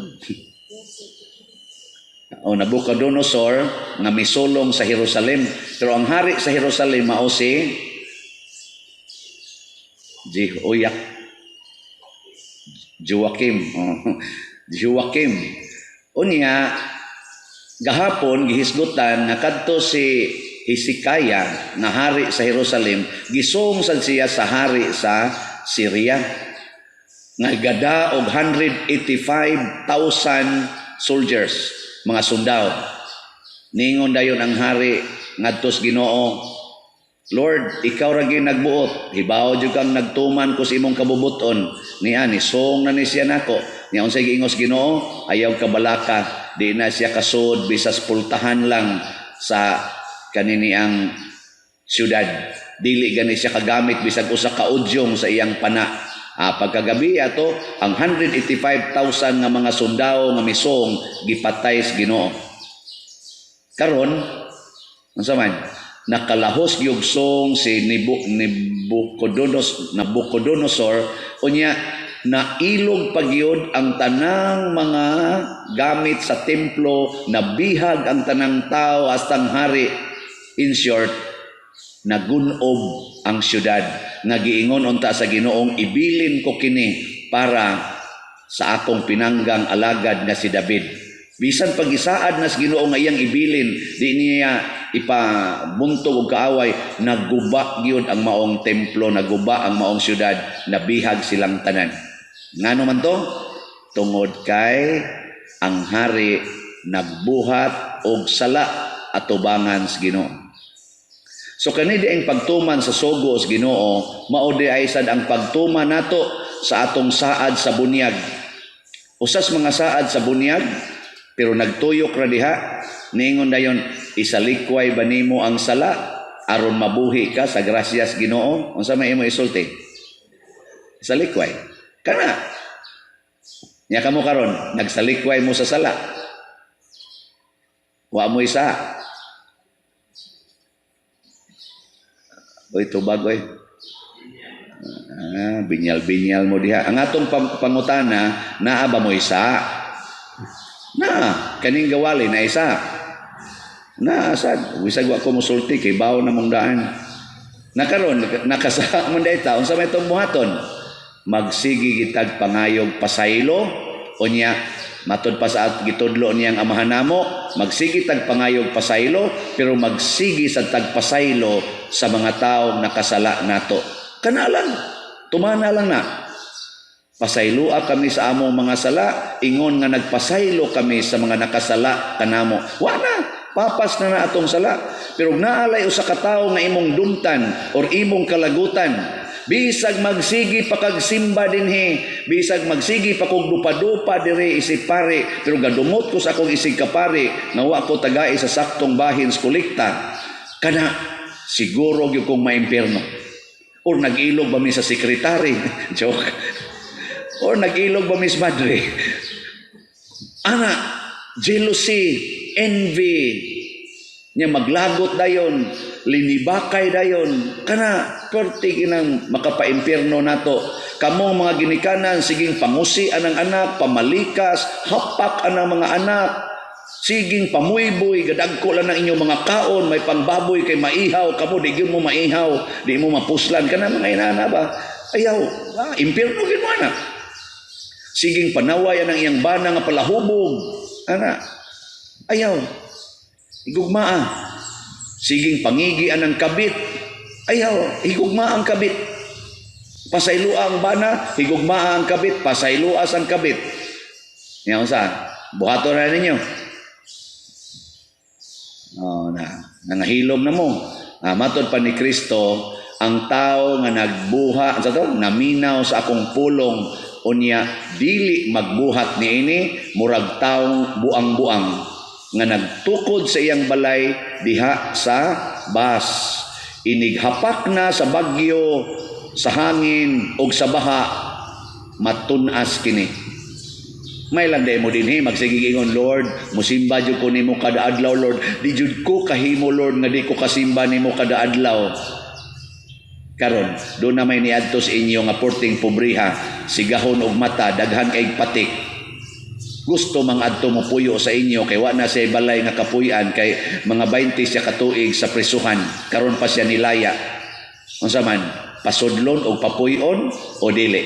Speaker 1: o Nabucodonosor nga misulong sa Jerusalem, pero ang hari sa Jerusalem mao si Jehoiak Joakim, oh, Joakim. Unya gahapon gihisgutan nga kadto si Hezekiah nga hari sa Jerusalem, gisong sad siya sa hari sa Syria nga gada og 185,000 soldiers, mga sundao. Ningon dayon ang hari ngadto sa Ginoo, "Lord, ikaw ra gyud nagbuot. Hibaw jud kang nagtuman ko sa imong kabubuton. Niya ni song na ni siya nako." Nya unsay giingos Ginoo? "Ayaw kabalaka, di na siya kasud bisas pultahan lang sa kaniniang syudad. Dili gani siya kagamit bisag usa ka udyong sa iyang pana." Ah, pagkagabi ato ang 185,000 nga mga sundao nga misong gipatay sa Ginoo. Karon unsa man? Nakalahos gyud song si Nabucodonosor. Unya nailog pagyud ang tanang mga gamit sa templo, nabihag ang tanang tao hastang hari. In short, nagunob ang syudad nga giingon unta sa Ginoong, "Ibilin ko kini para sa akong pinanggang alagad nga si David." Bisan pagisaad na sa Ginoo nga iyang ibilin, di niya ipabuntog og kaaway, naguba gyud ang maong templo, naguba ang maong syudad, nabihag silang tanan. Ngano man to? Tungod kay ang hari nagbuhat og sala atubangan sa Ginoo. So kani di ang pagtuman sa sugo sa Ginoo, mao di ay sad ang pagtuman nato sa atong saad sa bunyag. Usas mga saad sa bunyag, pero nagtuyok ra diha, niingon dayon, "Isalikway ba nimo ang sala aron mabuhi ka sa grasyas Ginoo?" Unsa may imo isulti? Isalikway. Kana. Nya kamo karon, nagsalikway mo sa sala. Wa mo isa. Oy, tubag oy. Ah, binyal-binyal mo diha. Ang atong pangutana, naa ba mo isa? Na, kaning gawali na isa. Na sad, bisag wa ko mosulti kay bawo na mong daan. Na karon nakasa man dayta, unsa may itong buhaton? Magsigi gitag pangayog pasaylo, unya matud pa sa at gitudlo niyang amahan namo, magsigi tag pangayog pasaylo, pero magsigi sa tagpasaylo sa mga taong nakasala nato. Kana lang, tumana lang na. Pasayloa kami sa among mga sala, ingon nga nagpasaylo kami sa mga nakasala kanamo. Wa na, papas na na atong sala. Pero naalay usa ka tawo nga imong dumtan or imong kalagutan, bisag magsigi pa kag simba dinhi, bisag magsigi pa kog dupa-dupa diri isip pare, pero gadumot ko sa akong isig kapare nga wa ko tagai sa saktong bahin sa kolekta, kana siguro gyud kong maimpierno. Or nag-ilog ba mi sa sekretary? Joke. Or nag-ilog ba mi sa madre? Ana, jealousy, envy, nya maglagot dayon, linibakay dayon, kana perti kinang makapaimpierno nato. Kamong mga ginikanan, siging pangusi anang anak, pamalikas, hapak anang mga anak, siging pamuyboy, gadagko lang ang inyong mga kaon, may pangbaboy kay maihaw, kamo di gyud mo maihaw, di mo mapuslan, kana mga inana ba? Ayaw, impierno gyud mo ana. Siging panaway anang iyang bana nga palahubog, ana. Ayaw. Higugmaa. Siging pangigi anang kabit. Ayaw, higugmaa ang kabit. Pasayloa ang bana, higugmaa ang kabit, pasayloa ang kabit. Nya unsa? Buhaton na ninyo. Oh, na nangahilom na mo. Ah, matod pa ni Kristo, ang tao nga nagbuha, sa to, naminaw sa akong pulong, unya dili magbuhat niini, murag taong buang-buang nga nagtukod sa iyang balay diha sa bas. Inighapak na sa bagyo, sa hangin og sa baha, Matun-as kini. May lang day mo dinhi magsigig ingon, "Lord, musimba jud ko nimo kada adlaw, Lord. Di jud ko kahimo, Lord, nga di ko kasimba nimo kada adlaw." Karon, do na may niadto sa inyo nga porting pobriha, sigahon og mata, daghan kay patik. Gusto mang adto mo puyo sa inyo kay wa na siya balay nga kapuy-an, kay mga 20 siya katuig sa presuhan. Karon pa siya nilaya. Unsa man, pasudlon og papuy-on o dili?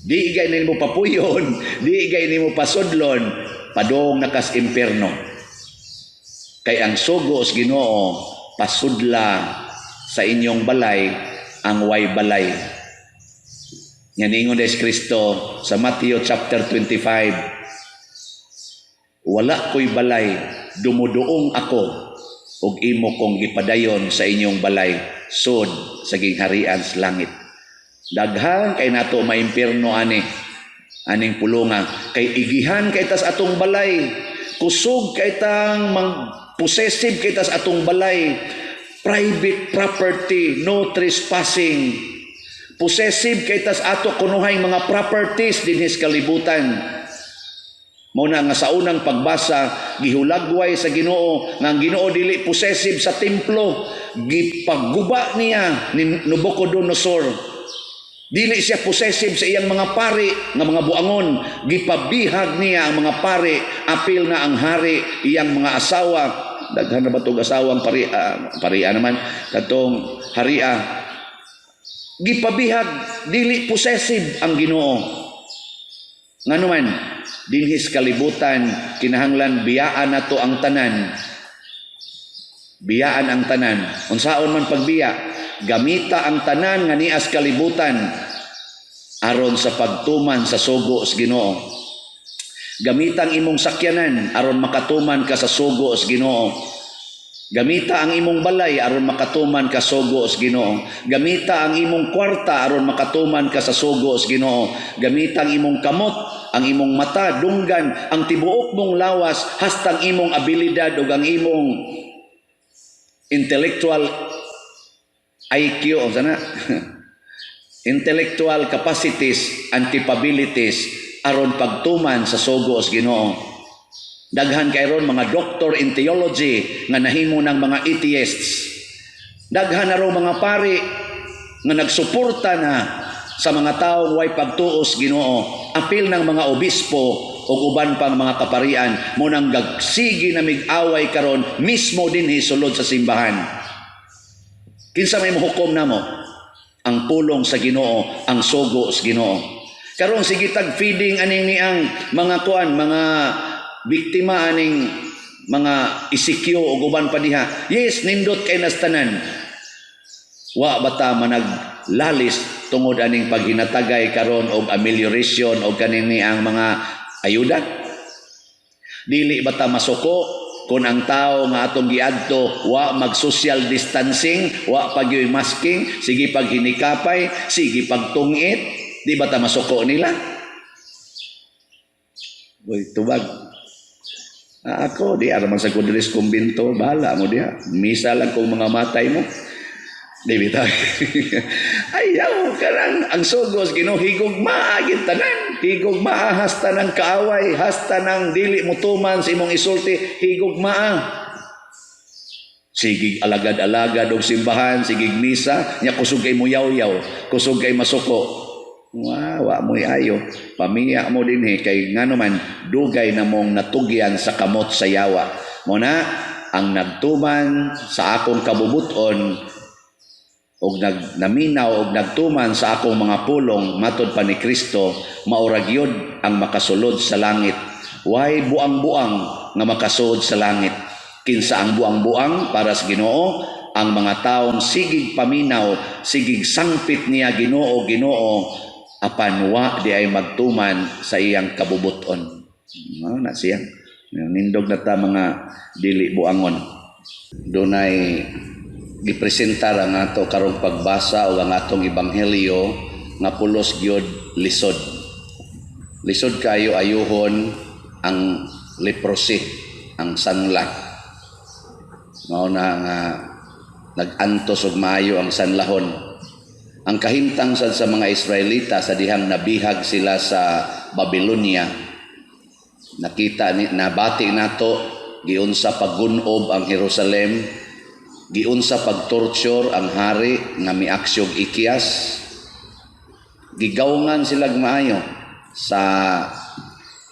Speaker 1: Di igay nimo papuyon, di igay nimo pasudlon, padong nakas impierno. Kay ang sugo sa Ginoo, pasudla sa inyong balay ang way balay. Nga ningon des Kristo sa Matthew chapter 25, "Wala ko'y balay, dumuduong ako ug imo kong gipadayon sa inyong balay, sud sa gingharian sa langit." Daghan kay nato maimpierno ani aning pulunga, kay igihan kay tas atong balay, kusog kay tang mang possessive kay tas atong balay, private property, no trespassing. Possessive kay tas ato kunuhay mga properties dinhi sa kalibutan. Mao na nga sa unang pagbasa, gihulagway sa Ginoo nga ang Ginoo dili possessive sa templo, gipaguba niya ni Nabucodonosor. Dili siya possessive sa iyang mga pari nga mga buangon, gipabihag niya ang mga pari, apil na ang hari, iyang mga asawa. Daghan na ba tog asawang pari, paria naman katong haria. Gipabihag, dili possessive ang Ginoo. Ngano man dinhi sa kalibutan kinahanglan biyaan nato ang tanan. Biyaan ang tanan. Unsaon man pagbiya? Gamita ang tanan nga nias kalibutan aron sa pagtuman sa sugo sa Ginoo. Gamita ang imong sakyanan aron makatuman ka sa sugo sa Ginoo. Gamita ang imong balay aron makatuman ka sugo sa Ginoo. Gamita ang imong kwarta aron makatuman ka sa sugo sa Ginoo. Gamita ang imong kamot, ang imong mata, dunggan, ang tibuok mong lawas, hastang imong abilidad ug ang imong intellectual IQ, o sana, intellectual capacities and capabilities aron pagtuman sa sugo sa Ginoo. Daghan kay ron mga doctor in theology nga nahimo ng mga atheists. Daghan na ron mga pari nga nagsuporta na sa mga taong way pagtuos Ginoo. Apil ng mga obispo ug uban pang mga kaparian mo nang gagsigi na mig-away karon mismo dinhi sulod sa simbahan. Kinsa may mohukom namo? Ang pulong sa Ginoo, ang sugo sa Ginoo. Karon sige tag feeding aning niang mga kuan, mga biktima aning mga ECQ ug uban pa diha. Yes, nindot kay nastanan. Wa bata managlalis tungod aning paghinatagay karon og amelioration og kaning niang mga ayuda? Dili bata masuko kung ang tao nga atong giadto wa mag social distancing, wa pagyoy masking, sige pag hinikapay, sige pagtungit, di ba ta masuko nila? Uy, tubag. Ako, di araman sa kudris kumbinto, bahala mo diha. Misa lang kung mga matay mo. Di bitaw. Ayaw, karang ang sugos, Ginoo, higugmaa gid tanan. Higugmaa hasta ng kaaway, hasta ng dili mutuman sa imong isulti, higugmaa. Sigig alagad-alagad og simbahan, sigig misa, nya kusog kay muyaw-yaw, kusog kay masuko. Wa, wa mo'y ayo. Pamiya mo dinhi kay ngano man dugay na mong natugyan sa kamot sa yawa. Mo na ang nagtuman sa akong kabubuton og nagnaminaw og nagtuman sa akong mga pulong, matod pa ni Kristo, maura gyud ang makasulod sa langit. Way buang-buang nga makasud sa langit. Kinsa ang buang-buang para sa Ginoo? Ang mga taong sigig paminaw, sigig sangpit niya, "Ginoo, Ginoo," apan wa di ay magtuman sa iyang kabubuton. No, na siya. Nindog na ta mga dili buangon. Dunay gipresentar ang ato karong pagbasa o ang atong ebanghelyo nga pulos gyud lisod. Lisod kayo ayuhon ang leprosy, ang sanla. Mao na nga nag-antos og maayo ang sanlahon. Ang kahimtang sad sa mga Israelita sa dihang nabihag sila sa Babylonia, nakita ni, nabati nato giunsa paggunob ang Jerusalem, giunsa pagtorture ang hari nga miaksyog Ikyas. Gigawngan sila maayo sa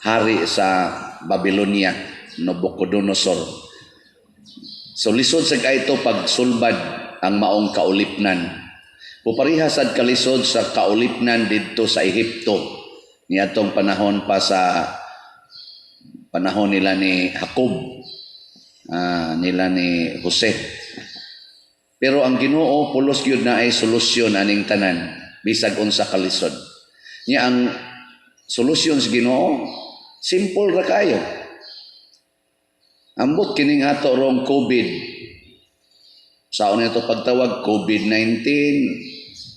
Speaker 1: hari sa Babylonia, Nabucodonosor. So lisod sa kaayo pagsulbad ang maong kaulipnan. Pupariha sad kalisod sa kaulipnan didto sa Ehipto niadtong panahon pa, sa panahon nila ni Jacob, nila ni Jose. Pero ang Ginoo, pulos gyud na ay solusyon aning tanan bisag unsa kalisod. Nya ang solusyon sa Ginoo, simple ra kayo. Ambot kining ato rong COVID. Sa nito pagtawag COVID-19,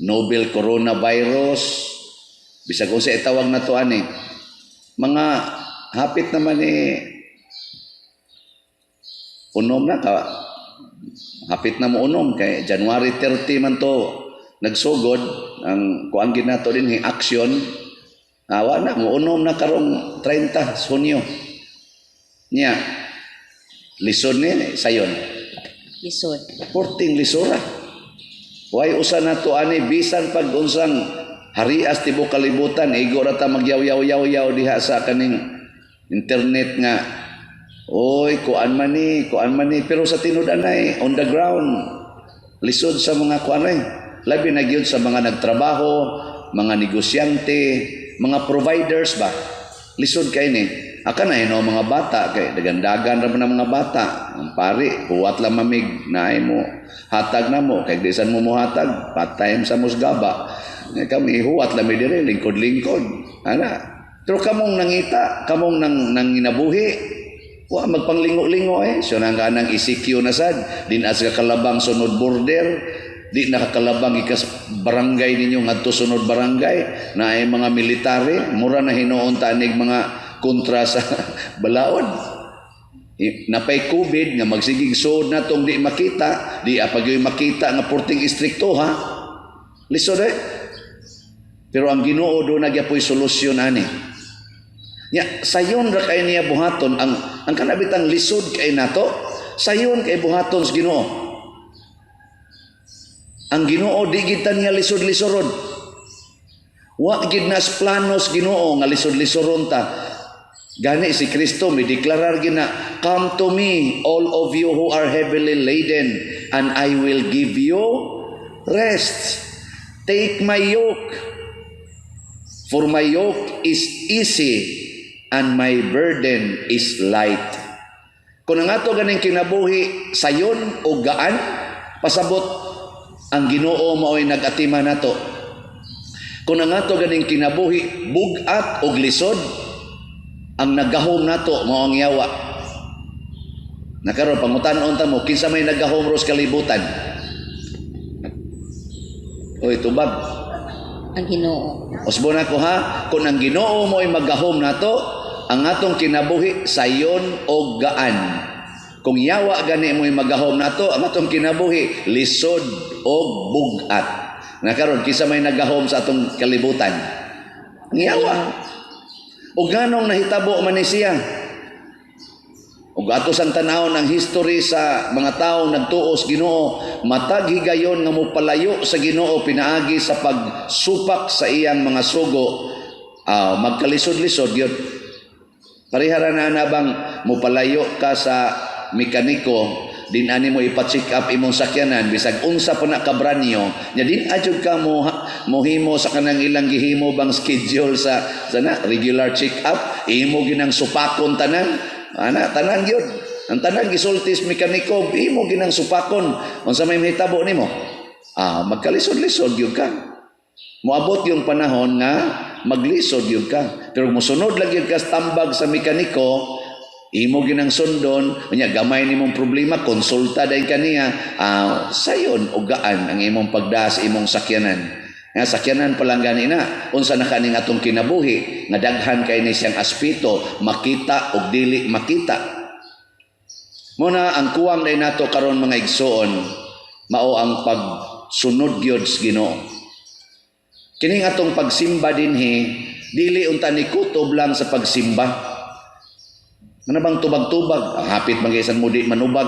Speaker 1: novel coronavirus, bisag unsa itawag nato ani. Mga hapit naman ni unom na ka, hapit na mo unom kay January 30 man to nagsugod ang kuan gid nato din action. Awa na mo unom na karong 30 Hunyo. Nya lisod ni sayon?
Speaker 3: Lisod.
Speaker 1: Porting lisora. Way usa nato ani bisan pag unsang harias tibok kalibutan, igo ra ta magyaw-yaw-yaw diha sa kaning internet nga, "Oy, kuan man ni, kuan man ni," pero sa tinud anay on the ground, lisod sa mga kuan ay. Labi na gyud sa mga nagtrabaho, mga negosyante, mga providers ba. Lisod kay ni. Aka na no mga bata kay dagandagan ra man ang mga bata. Ang pari, huwat lang mamig naay mo hatag na mo kay bisan mo mohatag, patay sa musgaba. Nga kami huwat lang mi dire, lingkod-lingkod. Ana. Pero kamong nangita, kamong nang nanginabuhi, wa magpanglingo-lingo eh. So nang kanang ECQ na sad, din as kakalabang sunod border, di nakakalabang ikas barangay ninyo ngadto sunod barangay, na ay mga military, mura na hinuon tanig mga kontra sa balaod. Napay COVID nga magsigig suod na tong di makita, di apag yung makita nga porting istrikto ha. Lisod eh. Pero ang Ginoo do nagyapoy solusyon ani. Nya sayon ra kay niya buhaton ang kanabitang lisod kay nato, sayon kay buhaton sa Ginoo. Ang Ginoo di gid ta niya lisod-lisoron. Wa gid nas planos Ginoo nga lisod-lisoron ta. Gani si Kristo mi deklarar gina, "Come to me, all of you who are heavily laden, and I will give you rest. Take my yoke, for my yoke is easy and my burden is light." Kung ang ato ganing kinabuhi sayon o gaan, pasabot ang Ginoo mao'y nag-atima nato. Kung ang ato ganing kinabuhi bug-at og lisod, ang naggahom nato mao ang yawa. Nakaron pangutan-on ta mo, kinsa may naggahom ros kalibutan? Oy, tubag.
Speaker 3: Ang Ginoo.
Speaker 1: Usbon ako ha, kung ang Ginoo mo'y maggahom nato, ang atong kinabuhi sayon o gaan. Kung yawa gani mo'y magahom nato, ang atong kinabuhi lisod o bug-at. Nakaron kinsa may nagahom sa atong kalibutan? Ang yawa. O ganong nahitabo man ni siya? Ug ato sang tan-awon ang history sa mga tawo nagtuos Ginoo, matag higayon nga mopalayo sa Ginoo pinaagi sa pagsupak sa iyang mga sugo, magkalisod-lisod yun. Parehara na na bang mopalayo ka sa mekaniko, din ani mo ipa-check up imong sakyanan bisag unsa pa na ka branyo nya, din adjud ka mo mohimo sa kanang ilang gihimo bang schedule sa na regular check up, imo ginang supakon tanan ana, tanan gyud, ang tanan gisultis mekaniko, imo ginang supakon. Unsa may mahitabo nimo? Magkalisod-lisod gyud ka. Moabot yung panahon nga maglisod gyud ka. Pero mosunod lang gyud ka sa tambag sa mekaniko, imo ginang sundon, unya gamay nimong problema, konsulta dahil kaniya, sayon o gaan ang imong pagdas imong sakyanan. Nga sakyanan pa lang gani na, unsa na kaning atong kinabuhi, nga daghan kay ni siyang aspeto, makita og dili makita. Muna ang kuwang day nato karon, mga igsoon, mao ang pagsunod gyud sa Ginoo. Kining atong pagsimba dinhi, dili unta ni kutob lang sa pagsimba. Ano bang tubag-tubag? Ang hapit man mo di manubag.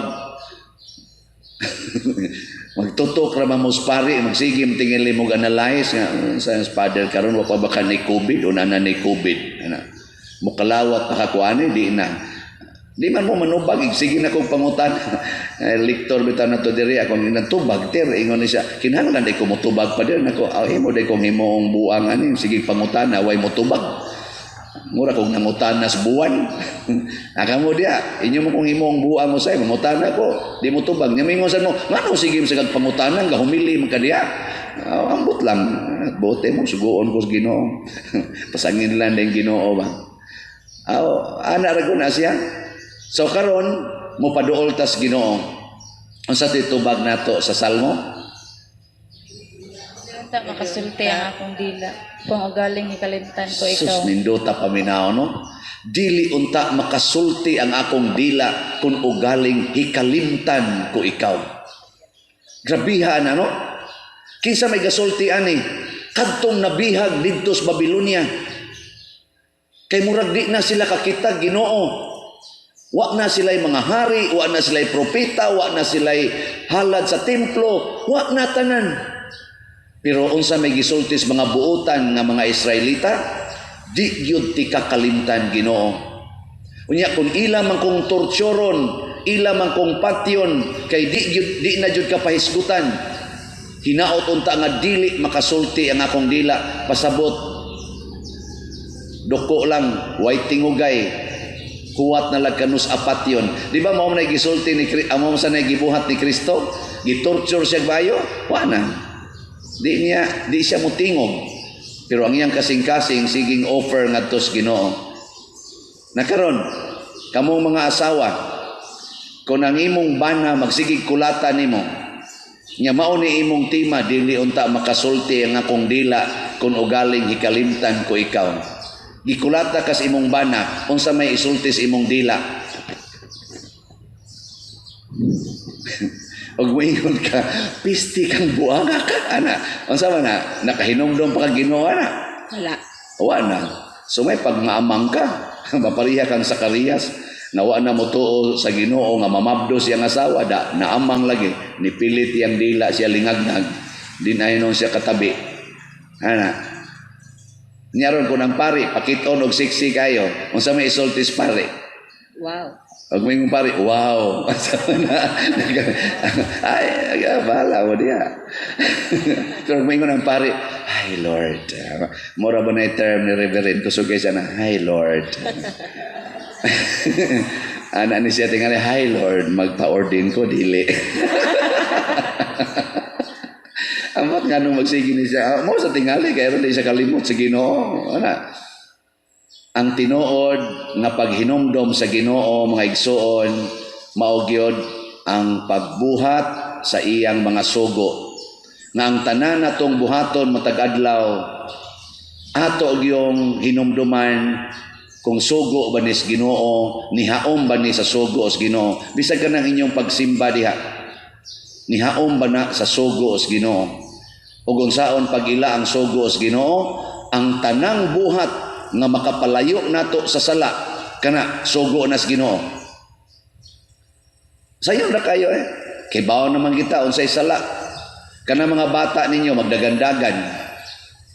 Speaker 1: Magtutok ra man mo sa pari, magsige tingin mo analyze nga sa father karon wa pa ba ka ni COVID o na ni COVID. Ana. Mukalawat pa ka kuani di na. Di man mo manubag, sige na kong pangutan. Eh, lektor bitaw na to diri akong tubag ter ingon ni siya. Kinahanglan di ko motubag pa dir nako. Aw imo di kong himoong buang ani sige pangutan way motubag. Mura kong nangutana sa buwan. Aka mo diya, inyo mo kong himoong buang mo say, mangutana ko, di mo tubag. Nya mingon mo, ngano sige mo sa pangutana, gahumili man ka diya. Oh, ambot lang. Bote mo, suguon ko sa Ginoo. Pasangin lang din Ginoo ba. Aw, ana ra ko na siya. So karon mo paduol tas Ginoo. Unsa titubag nato sa Salmo?
Speaker 4: Unta makasulti ang akong dila. Kung ugaling hikalimtan ko ikaw.
Speaker 1: Sus, nindota paminaw, no? Dili unta makasulti ang akong dila kung ugaling hikalimtan ko ikaw. Grabihan, ano? Kinsa may gasulti ani? Kadtong nabihag didto sa Babylonia. Kay murag di na sila kakita Ginoo. Wa na sila'y mga hari, wa na sila'y propeta, wa na sila'y halad sa templo, wa na tanan. Pero unsa may gisulti sa mga buotan nga mga Israelita, di gyud ti kakalimtan Ginoo. Unya kung ila man kong torturon, ila man kong patyon, kay di gyud di na gyud ka pahisgutan. Hinaot unta nga dili makasulti ang akong dila, pasabot duko lang, way tingugay, huwat na lag kanus apatyon. Di ba mao man gisulti ni amo sa nay gibuhat ni Kristo? Gitorture siya bayo? Wa na. Di niya, di siya mutingog. Pero ang iyang kasing-kasing siging offer ngadto sa Ginoo. Nakaron, kamong mga asawa, kung ang imong bana magsigig kulata nimo, nya mao ni imong tema, dili unta makasulti ang akong dila kung ugaling hikalimtan ko ikaw. Gikulata kas imong bana, unsa may isulti sa imong dila? Og moingon ka, pisti kang buanga ka, ana. Unsa man na, nakahinumdom pa ka Ginoo ana?
Speaker 3: Wala.
Speaker 1: Wa na. So may pagmaamang ka, mapariha kang Sakarias, nga wa na motuo sa Ginoo nga mamabdo siyang asawa, da naamang lagi, nipilit iyang dila siya lingagnag, din ay nun siya katabi. Ana. Nyaron ko ng pari, pakiton og siksi kayo. Unsa may isulti sa pari?
Speaker 3: Wow.
Speaker 1: Og moingon pari, wow. Ay, ay, bahala mo diya. Pero moingon ang pari, ay Lord. Mura ba na yung term ni Reverend? Kusog kay siya na, hi Lord. Ana ni siya tingali, hi Lord, magpa-ordain ko, dili. Amot nga nung magsige ni siya, mo sa tingali, kaya ron di siya kalimot sa Ginoo. Ana. Ang tinuod nga paghinumdom sa Ginoo mga igsuon, mao gyud ang pagbuhat sa iyang mga sugo. Nga ang tanan natong buhaton matag adlaw, ato gyung hinumduman kung sugo ba ni sa Ginoo, nihaom ba ni sa sugo sa Ginoo. Bisag kanang inyong pagsimba diha, nihaom ba na sa sugo sa Ginoo? Ug unsaon pag-ila ang sugo sa Ginoo, ang tanang buhat nga makapalayo nato sa sala kana sugo na sa Ginoo. Sayo na kayo eh. Kay bawo naman kita unsay sala. Kana mga bata ninyo magdagandagan.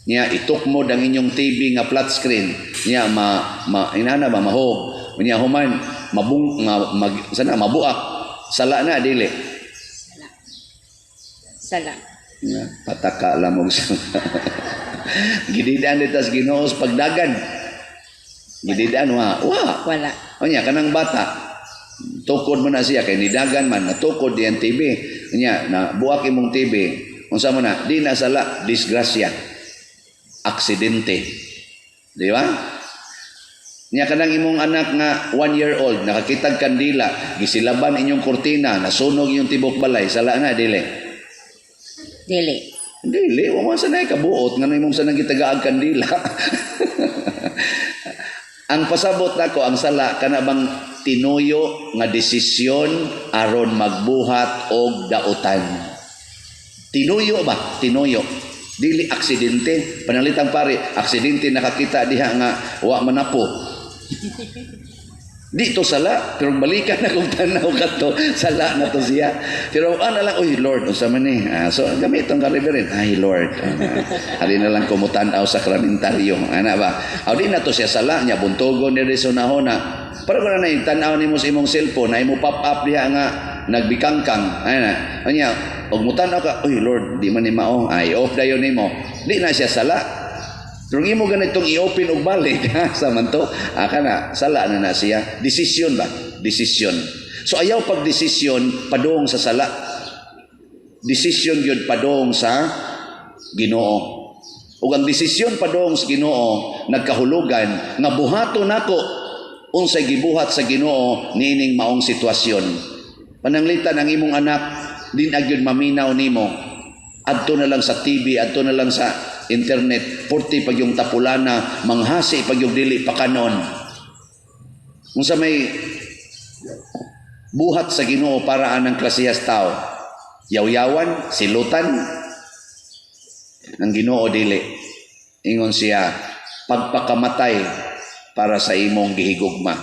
Speaker 1: Nya itukmod ang inyong TV nga flat screen. Nya ma, ma inana ba mahog. Nya human mabung nga mag, sana mabuak. Sala na dili.
Speaker 3: Sala.
Speaker 1: Nya pataka lamog sa Gididaan dito sa Ginoo sa pagdagan. Gididaan wa. Wa.
Speaker 3: Wala.
Speaker 1: Unya kanang bata. Tukod mo na siya kay nidagan man natukod diyan TV. Unya na buak imong TV. Unsa mo na? Di na sala, disgrasya. Aksidente. Di ba? Nya kanang imong anak nga 1 year old nakakitag kandila, gisilaban inyong kurtina, nasunog inyong tibok balay, sala na dili.
Speaker 3: Dili.
Speaker 1: Dili, wa man sanay kabuot ngano imong sanang gitagaag kandila. Ang pasabot nako ang sala kana bang tinuyo nga desisyon aron magbuhat og dautan. Tinuyo ba? Tinuyo. Dili aksidente. Panalitang pare, aksidente nakakita diha nga wa manapo. Di to sala, pero balikan na kung tanaw ka to, sala na to siya. Pero ana lang, "Uy Lord, unsa man ni?" Ah, so gamiton ka, Reverend. "Ay Lord, halin na lang ko mutan-aw sakramentaryo." Ana ba? Aw di na to siya sala nya buntogon ni sa hunahuna. Para ko na tan-aw nimo sa imong cellphone, na imo pop up diha nga nagbikangkang. Ana. Unya, og mutan-aw ka, "Uy Lord, di man ni mao." Ay off dayon nimo. Di na siya sala. Pero imo ganitong i-open og balik, ha, sa man to, ah, kana, sala na na siya. Desisyon ba? Desisyon. So ayaw pag desisyon padung sa sala. Desisyon gyud padung sa Ginoo. Ug ang desisyon padung sa Ginoo nagkahulugan nga buhaton nako unsay gibuhat sa Ginoo niining maong sitwasyon. Pananglitan ang imong anak di na gyud maminaw nimo. Adto na lang sa TV, adto na lang sa internet, purti pag yung tapulana, manghasi pag yung dili pakanon. Unsa may buhat sa Ginoo para anang klasehas tao? Yaw-yawan, silutan, ang Ginoo dili. Ingon siya, pagpakamatay para sa imong gihigugma.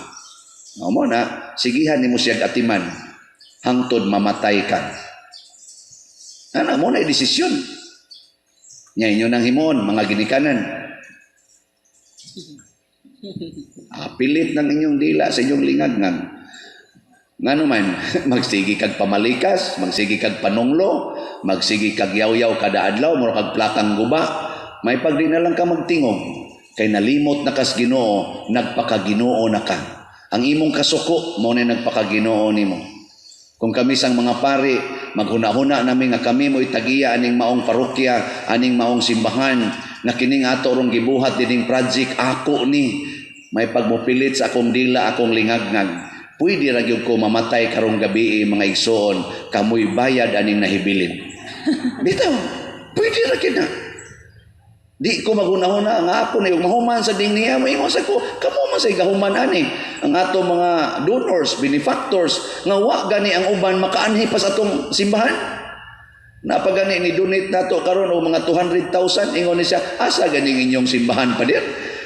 Speaker 1: Mao na, sigihan nimo siya atiman hangtod mamatay ka. Ana mo na desisyon. Nya inyo nang himon mga ginikanan. Ah, pilit ng inyong dila sa inyong lingag-ngag. Ngano man, magsige kag pamalikas, magsige kag panunglo, magsige kag yaw-yaw kada adlaw, mura kag plakang guba, may pagdi na lang ka magtingog. Kay nalimot na kas Ginoo, nagpakaginoo na ka. Ang imong kasuko, mao na nagpakaginoo nimo. Kung kami sang mga pari, maghuna-huna namin nga kami mo'y tagiya aning maong parokya, aning maong simbahan, nga kining ato rong gibuhat dining project, ako ni. May pagmupilit sa akong dila, akong lingagngag. Pwede ra gyud ko mamatay karong gabi, mga igsoon, kamoy bayad aning nahibilin. Bitaw, pwede ra gyud na. Di ko maghuna-huna nga ako na yung mahuman sa ding niya, moingon sa ko, kamo man sa gahuman ani. Ang ato mga donors, benefactors, nga wa gani ang uban makaanhi pa sa atong simbahan. Napagani ni donate nato karon og mga 200,000, ingon ni siya, "Asa ganing inyong simbahan pa dir?"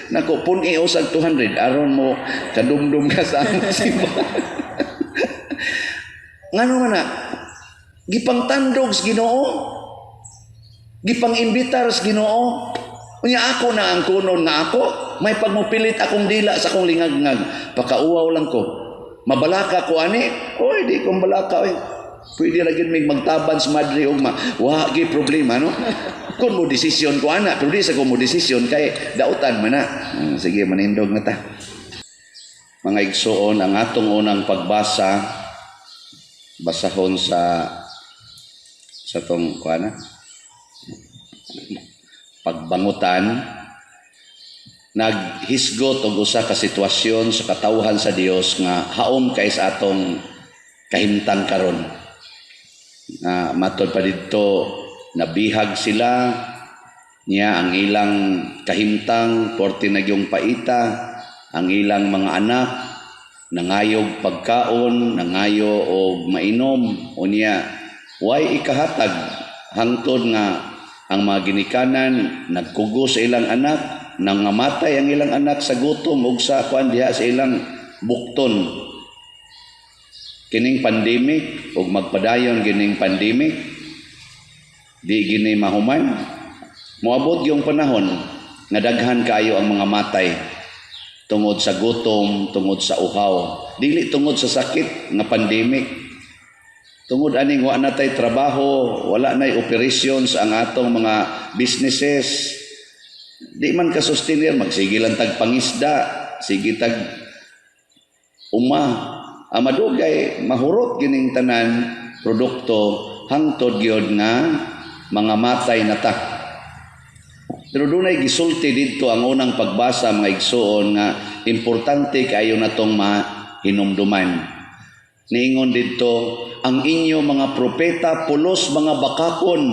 Speaker 1: Nako, pun-i usag 200 aron mo kadumdum ka sa among simbahan. Ngano man na gipangtandog sa Ginoo, gipang-imbitar sa Ginoo. Unya ako na ang kunon nga ako, may pagmupilit akong dila sa akong lingagngag, pakauwaw lang ko. Mabalaka ko ani, oy di ko balaka oy. Pwede ra gyud mig magtaban sa madre ugma. Wa gi problema, no? Kung mo desisyon ko ana, pero di sa ko mo desisyon kay dautan man na. Sige, manindog na ta. Mga igsoon, ang atong unang pagbasa basahon sa tong kuana pagbangutan, naghisgot og usa ka sitwasyon sa katawhan sa Dios nga haom kay sa atong kahimtang karon. Nga matod pa didto, nabihag sila niya, ang ilang kahimtang porte nagyong paita, ang ilang mga anak nangayog pagkaon, nangayo og mainom, unya way ikahatag hangtod nga ang mga ginikanan nagkugo sa ilang anak, nangamatay ang ilang anak sa gutom ug sa kuan diha sa ilang bukton. Kining pandemic ug magpadayon gining pandemic, di gini mahuman, moabot yung panahon nga daghan kaayo ang mga matay tungod sa gutom, tungod sa uhaw, dili tungod sa sakit nga pandemic. Tungod aning wa na tay trabaho, wala nay operations ang atong mga businesses. Di man ka sustainer, magsige lang tag pangisda, sige tag uma. Ang madugay mahurot gining tanan produkto hangtod gyud nga mga matay na ta. Pero dunay gisulti didto ang unang pagbasa, mga igsoon, nga importante kaayo natong mahinumduman. Niingon didto, "Ang inyo mga propeta pulos mga bakakon.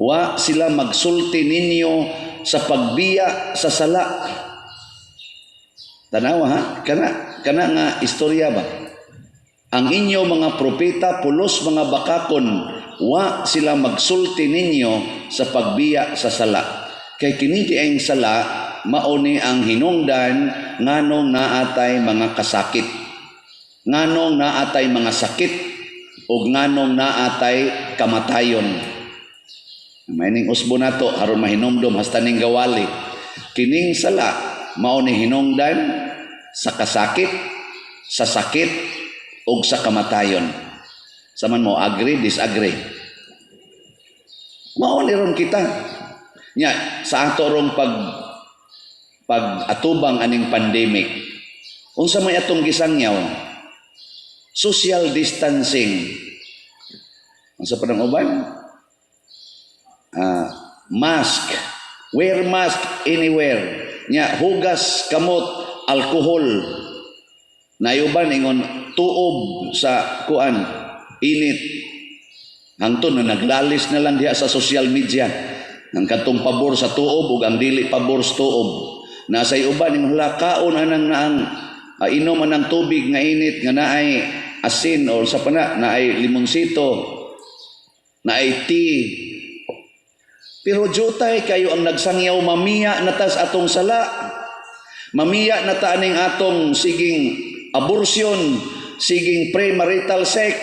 Speaker 1: Wa sila magsulti ninyo sa pagbiya sa sala." Tanawa ha, kana kana nga istorya ba? "Ang inyo mga propeta pulos mga bakakon, wa sila magsulti ninyo sa pagbiya sa sala. Kay kini diayng sala mao ni ang hinungdan nganong naatay mga kasakit, nganong naatay mga sakit, ug nganong naatay kamatayon. May ning usbo nato aron mahinumdom hasta ning gawali. Kining sala mao ni hinungdan sa kasakit, sa sakit ug sa kamatayon. Saman mo, agree, disagree? Mao ni ron kita. Nya sa ato rong pag atubang aning pandemic, unsa may atong gisangyaw? Social distancing. Unsa pa nang uban? Mask. Wear mask anywhere. Nya hugas kamot, alkohol. Nayuban ingon tuob sa kuan init. Hangtod na naglalis na lang diha sa social media. Ang katong pabor sa tuob ug ang dili pabor sa tuob. Nasa uban ingon, hala, kaon anang naang inom anang tubig nga init nga naay asin or sa pana naay limonsito, naay tea. Pero jutay kayo ang nagsangyaw, mamiya na tas atong sala. Mamiya na ta aning atong siging abortion, siging premarital sex,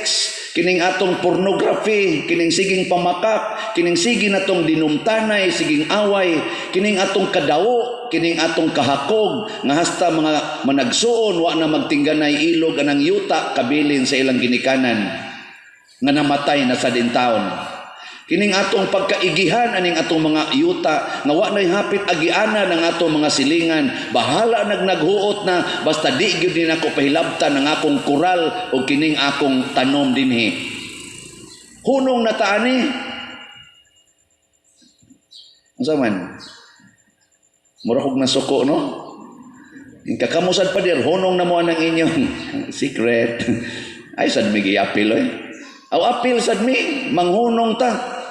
Speaker 1: kining atong pornography, kining siging pamakak, kining sige natong dinumtanay, siging away, kining atong kadawo, kining atong kahakog, nga hasta mga managsuon wa na magtingganay ilog anang yuta kabilin sa ilang ginikanan nga namatay na sa intawon. Kining atong pagkaigihan aning atong mga yuta nga wa nay hapit agiana ng atong mga silingan, bahala nag naghuot na, basta di gyud ni nako pahilabtan ang akong kural o kining akong tanom dinhi. Hunong na ta ani. Unsa man? Mura kog nasuko, no? Yung kakamusad pa dir, hunong na mo ang inyong secret. Ay, sad mi giapil oy. Aw, apil sad mi, manghunong ta.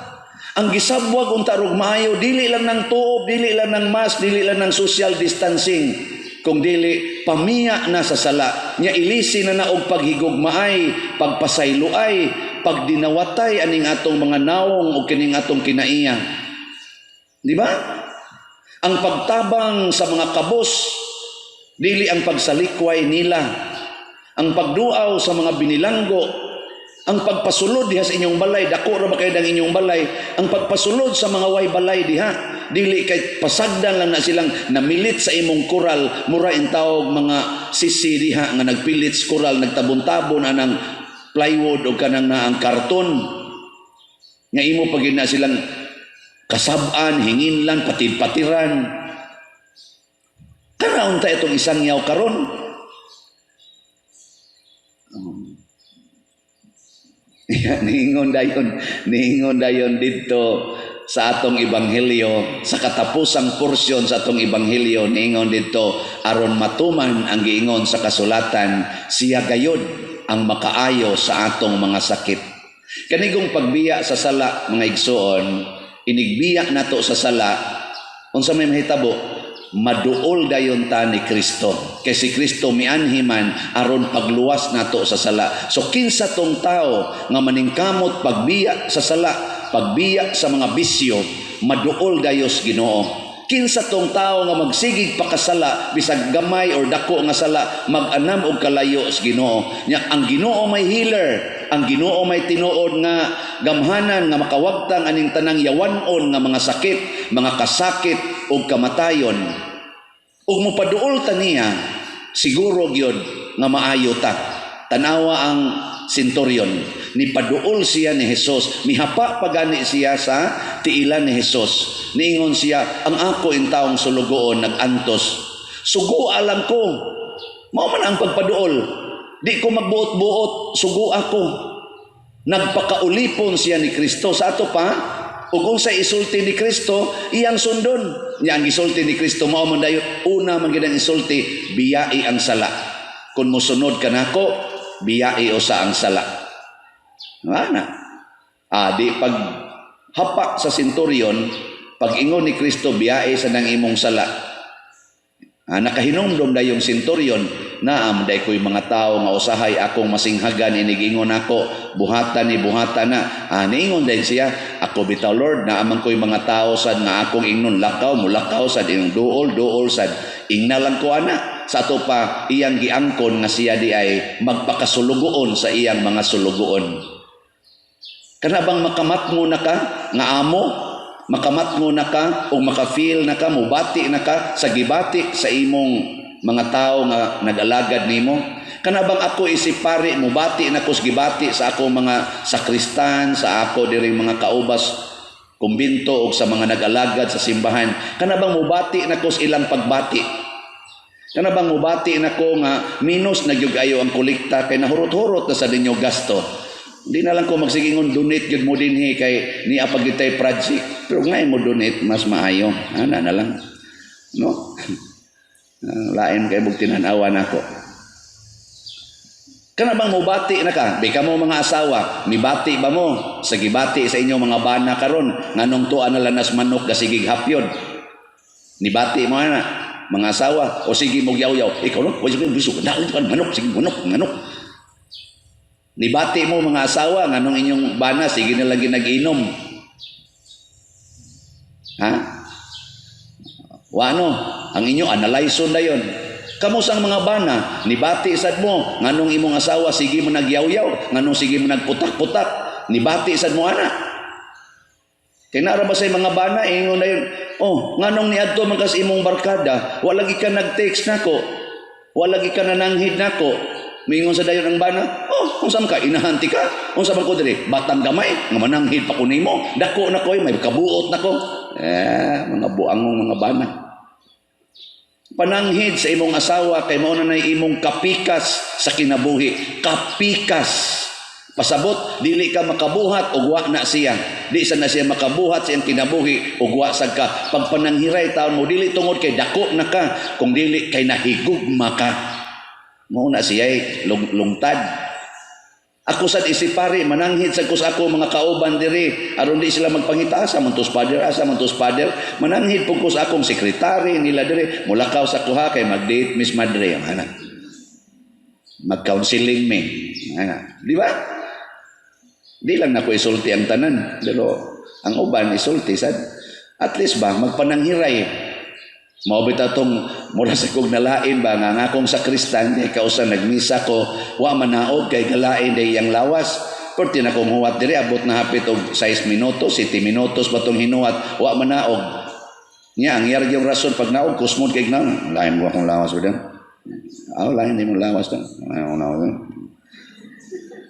Speaker 1: Ang gisabwag unta rog maayo, dili lang ng tuob, dili lang ng mask, dili lang ng social distancing. Kung dili, pamiya na sa sala. Nya ilisi na na og paghigugmaay, pagpasayloay, pagdinawatay aning atong mga nawong o kining atong kinaiya. Di ba? Ang pagtabang sa mga kabos, dili ang pagsalikway nila. Ang pagduaw sa mga binilanggo, ang pagpasulod diha sa inyong balay, dako ra ba kayo ng inyong balay, ang pagpasulod sa mga way balay diha, dili kay pasagdan lang na silang namilit sa imong kural, mura intawog mga sisi diha nga nagpilit sa kural, nagtabon-tabon anang plywood o kanang naang karton. Nga imo pag na silang kasab-an, hinginlan, patid-patiran. Kana unta itong isang yaw karon. Niingon dayon didto sa atong ebanghelyo, sa katapusang porsyon sa atong ebanghelyo, niingon didto, aron matuman ang giingon sa kasulatan, siya gayod ang makaayo sa atong mga sakit. Kanigong pagbiya sa sala, mga igsuon, inigbiya nato sa sala, unsa may mahitabo? Maduol dayon ta ni Kristo. Kay si Kristo mianhi man aron pagluwas nato sa sala. So kinsa tong tao nga maningkamot pagbiya sa sala, pagbiya sa mga bisyo, maduol dayos Ginoo. Kinsa tong tao nga magsigig pakasala bisag gamay or dako nga sala, mag-anam og kalayo sa Ginoo. Nya ang Ginoo may healer, ang Ginoo may tinuod nga gamhanan nga makawagtang aning tanang yawanon nga mga sakit, mga kasakit ug kamatayon. Ug mopaduol ta niya, siguro gyud nga maayo ta. Tanawa ang centurion, nipaduol siya ni Jesus, mihapa pagani siya sa tiilan ni Jesus. Niingon siya, "Ang ako intawong sulugoon nag-antos. Sugo alam ko." Mao man ang pagpaduol. "Di ko magbuot-buot, sugo ako." Nagpakaulipon siya ni Kristo. Sa ato pa, ug unsa isulti ni Kristo, iyang sundon. Nya ang isulti ni Kristo mao man dayon, una man gid ang isulti, biyai ang sala. "Kung mosunod ka nako, biyai usa ang sala." Ana. Di pag hapa sa centurion, pag ingon ni Kristo, "Biyai sa nang imong sala." Nakahinumdom dayong centurion, Naa man diay ko'y mga tao nga usahay akong masinghagan inig-ingon nako, buhatan ni buhatan na. Ah, niingon din siya, ako bitaw, Lord, naa man ko'y mga tao sad nga akong ingnon lakaw, mulakaw sad, inyong duol, duol sad. Ingna lang ko ana. Sa ato pa iyang giangkon nga siya di ay magpakasulugoon sa iyang mga sulugoon. Kana bang makamatngo na ka nga amo, makamatngo na ka o maka-feel na ka, mubati na ka sa gibati sa imong mga tao nga nag-alagad nimo? Kana bang ako isip pari, mubati na ko sa gibati sa ako mga sakristan, sa ako diring mga kaubas kumbinto o sa mga nag-alagad sa simbahan? Kana bang mubati na ko sa ilang pagbati? Kana bang mubati na ko nga minus na gyud ayo ang kolekta kay nahurot-hurot na sa ninyo gasto? Di na lang ko magsigingon donate gyud mo dinhi kay niya pagitay project. Pero ngay mo donate mas maayo. Ana na lang. No? Lain kay mong tinan-awa nako. Kana bang mubati na ka? Bika mo mga asawa, mibati ba mo? Sa gibati sa inyong mga bana karon, nganong tuan na lanas manok gasigig hapyon. Nibati mo ana, mga asawa, o sige mo yaw-yaw. Ikaw no, o sige biso, dahil kan manok, sige manok, manok. Nibati mo mga asawa, nganong inyong bana, sige na lang ginag-inom. Ha? Wano, ang inyo, analyze na yon. Kamo sang mga bana, nibati sad mo, nganong imong asawa, sige mo nagyaw-yaw, nganong sige mo nagputak-putak, nibati sad mo ana. Kaya nara ba sa mga bana, ingon na yun, oh, nganong niadto man kas imong barkada, wala lagi ka nag-text nako, wala lagi ka nananghid nako. Mingon sa dayon ang bana, oh, kung saan ka, inahanti ka, kung saan ko diri, batang gamay, nga mananghid pa ko nimo, dako na ko, may kabuot na ko. Eh, mga buangong mga bana. Pananghid sa imong asawa, kay mao na nay imong kapikas sa kinabuhi. Kapikas. Pasabot, dili ka makabuhat ug wa na siya. Di sa na siya makabuhat sa iyang kinabuhi ug wa sad ka. Pagpananghiray taon mo, dili tungod kay dako na ka, kung dili kay nahigugma ka. Mao na siya lungtad. Ako sad isipari, mananghid sad ko sa ako mga kauban diri aron di sila magpangita asa man tos father, asa man tos father. Mananghid pud ko sa akong sekretary nila diri, mulakaw sa kuha kay mag-date Miss Madre, ana. Mag-counseling me. Ana, di ba? Di lang nako isulti ang tanan, pero ang uban isulti sad. At least ba magpananghiray. Mao bitaw tong mura sa kog nalain ba nga akong sakristan di kausa nagmisa ko wa manaog kay galain day iyang lawas. Perti na kong huwat diri abot na hapit og 6 minutos, 7 minutos ba tong hinuwat wa manaog. Nya ang iyang yung rason pag naog kusmod kay na lain mo akong lawas ba. Aw lain di mo lawas ta. Ayaw na.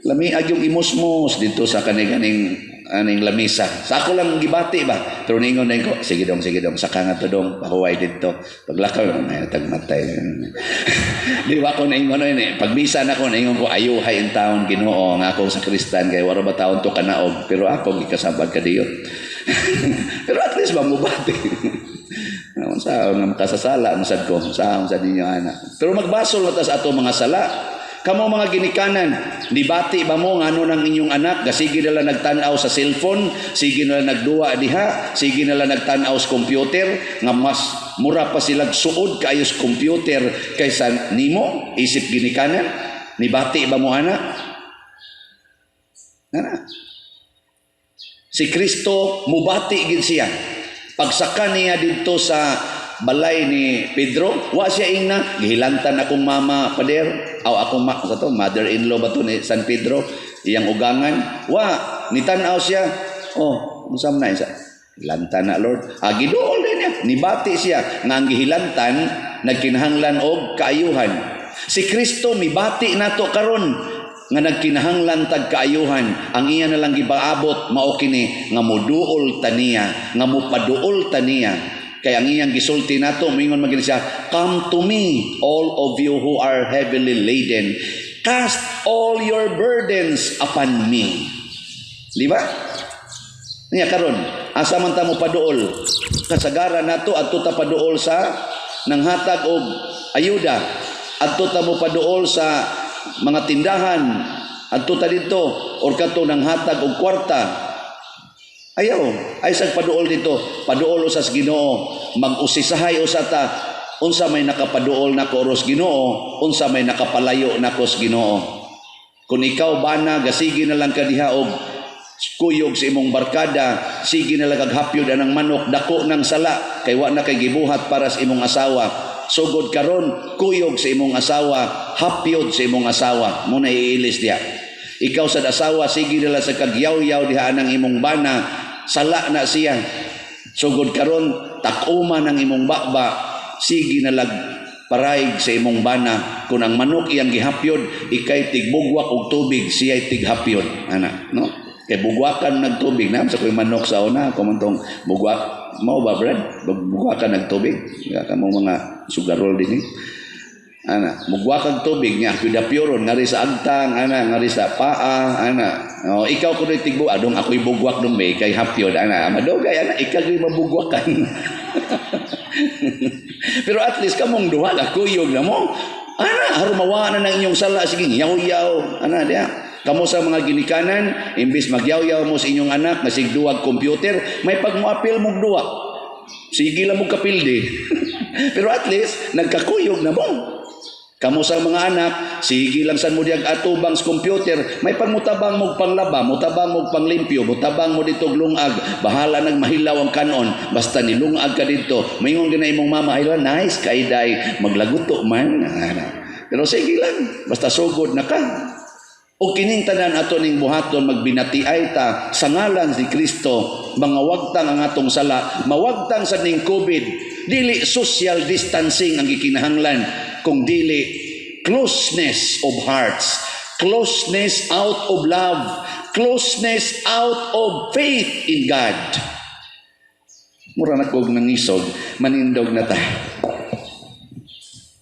Speaker 1: Lami ag yung imusmos dito sa kaniganing aning lamisa. Sa ako lang gibati ba? Pero ningon na ko, sige dong, saka nga to dong, pahuway dito. Paglakaw, may tagmatay. Di ba ako naingon na yun eh. Pagmisa na ko, naingon ko, ayuhay ang taon Ginoo, nga akong sakristan, kay waro ba taon to kanaog, pero ako gikasabag ka diyo. Pero at least ba mubati. Sa nga makasasala, masad ko, sa sa ninyo ana. Pero magbasol na ta sa ato mga sala. Kamo mga ginikanan, nibati ba mo ngano ng inyong anak gasige na lang nagtan-aw sa cellphone, sige na lang nagduwa diha, sige na lang nagtan-aw sa computer, nga mas mura pa sila suod kaayo sa computer kaysa nimo isip ginikanan? Nibati ba mo ana? Nana. Si Kristo mubati gid siya. Pagsaka niya didto sa balay ni Pedro, wa siya ingna gihilantan akong mama pader, aw akong sa to mother-in-law ba to ni San Pedro, iyang ugangan, wa nitan-aw siya. Oh, unsa man na isa? Hilantan na Lord. Ah, giduol din niya. Nibati siya nga ang gihilantan nagkinahanglan og kaayuhan. Si Kristo mibati nato karon nga nagkinahanglan tag kaayuhan. Ang iya na lang gipaabot mao kini nga moduol taniya, nga mopaduol taniya. Kaya ang iyang gisulti nato, moingon man gini siya, come to me, all of you who are heavily laden. Cast all your burdens upon me. Di ba? Niya karon, asa man ta mo paduol? Kasagaran nato adto ta paduol sa nanghatag og ayuda. Adto ta mo paduol sa mga tindahan. Adto ta didto or kadto nanghatag og kwarta. Ayaw, ay sag paduol dito, paduol usas Ginoo, mag-usisahay usa ta. Unsa may nakapaduol nako aros Ginoo, unsa may nakapalayo nako sa Ginoo. Kung ikaw bana, gasige na lang ka diha og kuyog sa imong barkada, sige na lang kag hapyod anang manok, dako ng sala kay wa na kay gibuhat para sa imong asawa. Sugod karon, kuyog sa imong asawa, hapyod sa imong asawa mo na iilis diha. Ikaw sa asawa, sige na lang sa kagyaw-yaw diha anang imong bana, sala na siya. Sugod karon, takuma ng imong baba, sige na lag paraig sa imong bana. Kung ang manok iyang gihapyod, ikay tigbugwak og tubig, siya'y tighapyod ana, no? Kay bugwakan nagtubig na sa koy manok sa una kung tong bugwak mao ba, Brad, bugwakan nagtubig ka mo mga sugarol din eh. Ana, mugwakag tubig niya, piyuron ngari sa agtang ana, ngari sa paa ana. Oh, ikaw kuno tigbu adong ako'y bugwak dong may kay hapyod ana, madugay ana, ikaw gyud mabugwakan. Pero at least kamong duha kuyog na mo ana, aron mawa na ng inyong sala. Sige, yaw-yaw ana diha. Kamo sa mga ginikanan, imbis magyaw-yaw mo sa inyong anak nga sigduwag computer, may pagmuapil mong duwa, sige lang mo kapildi. Pero at least nagkakuyog na mo. Kamo sa mga anak, sige lang san mo diyag atubang sa computer, may pagmutabang mo panglaba, mutabang mo panglimpyo, mutabang mo dito lungag, bahala nang mahilaw ang kanon, basta nilungag ka dito. Maingon gina imong mama, "Ay, nice kay day, maglaguto man." Pero sige lang, basta sugod na ka. O kining tanan ato ning buhaton, magbinatiay ta sa ngalan si Kristo, mga wagtang ang atong sala, mawagtang sa ning COVID. Dili social distancing ang gikinahanglan, kung dili closeness of hearts, closeness out of love, closeness out of faith in God. Mura na kog nangisog, manindog na ta.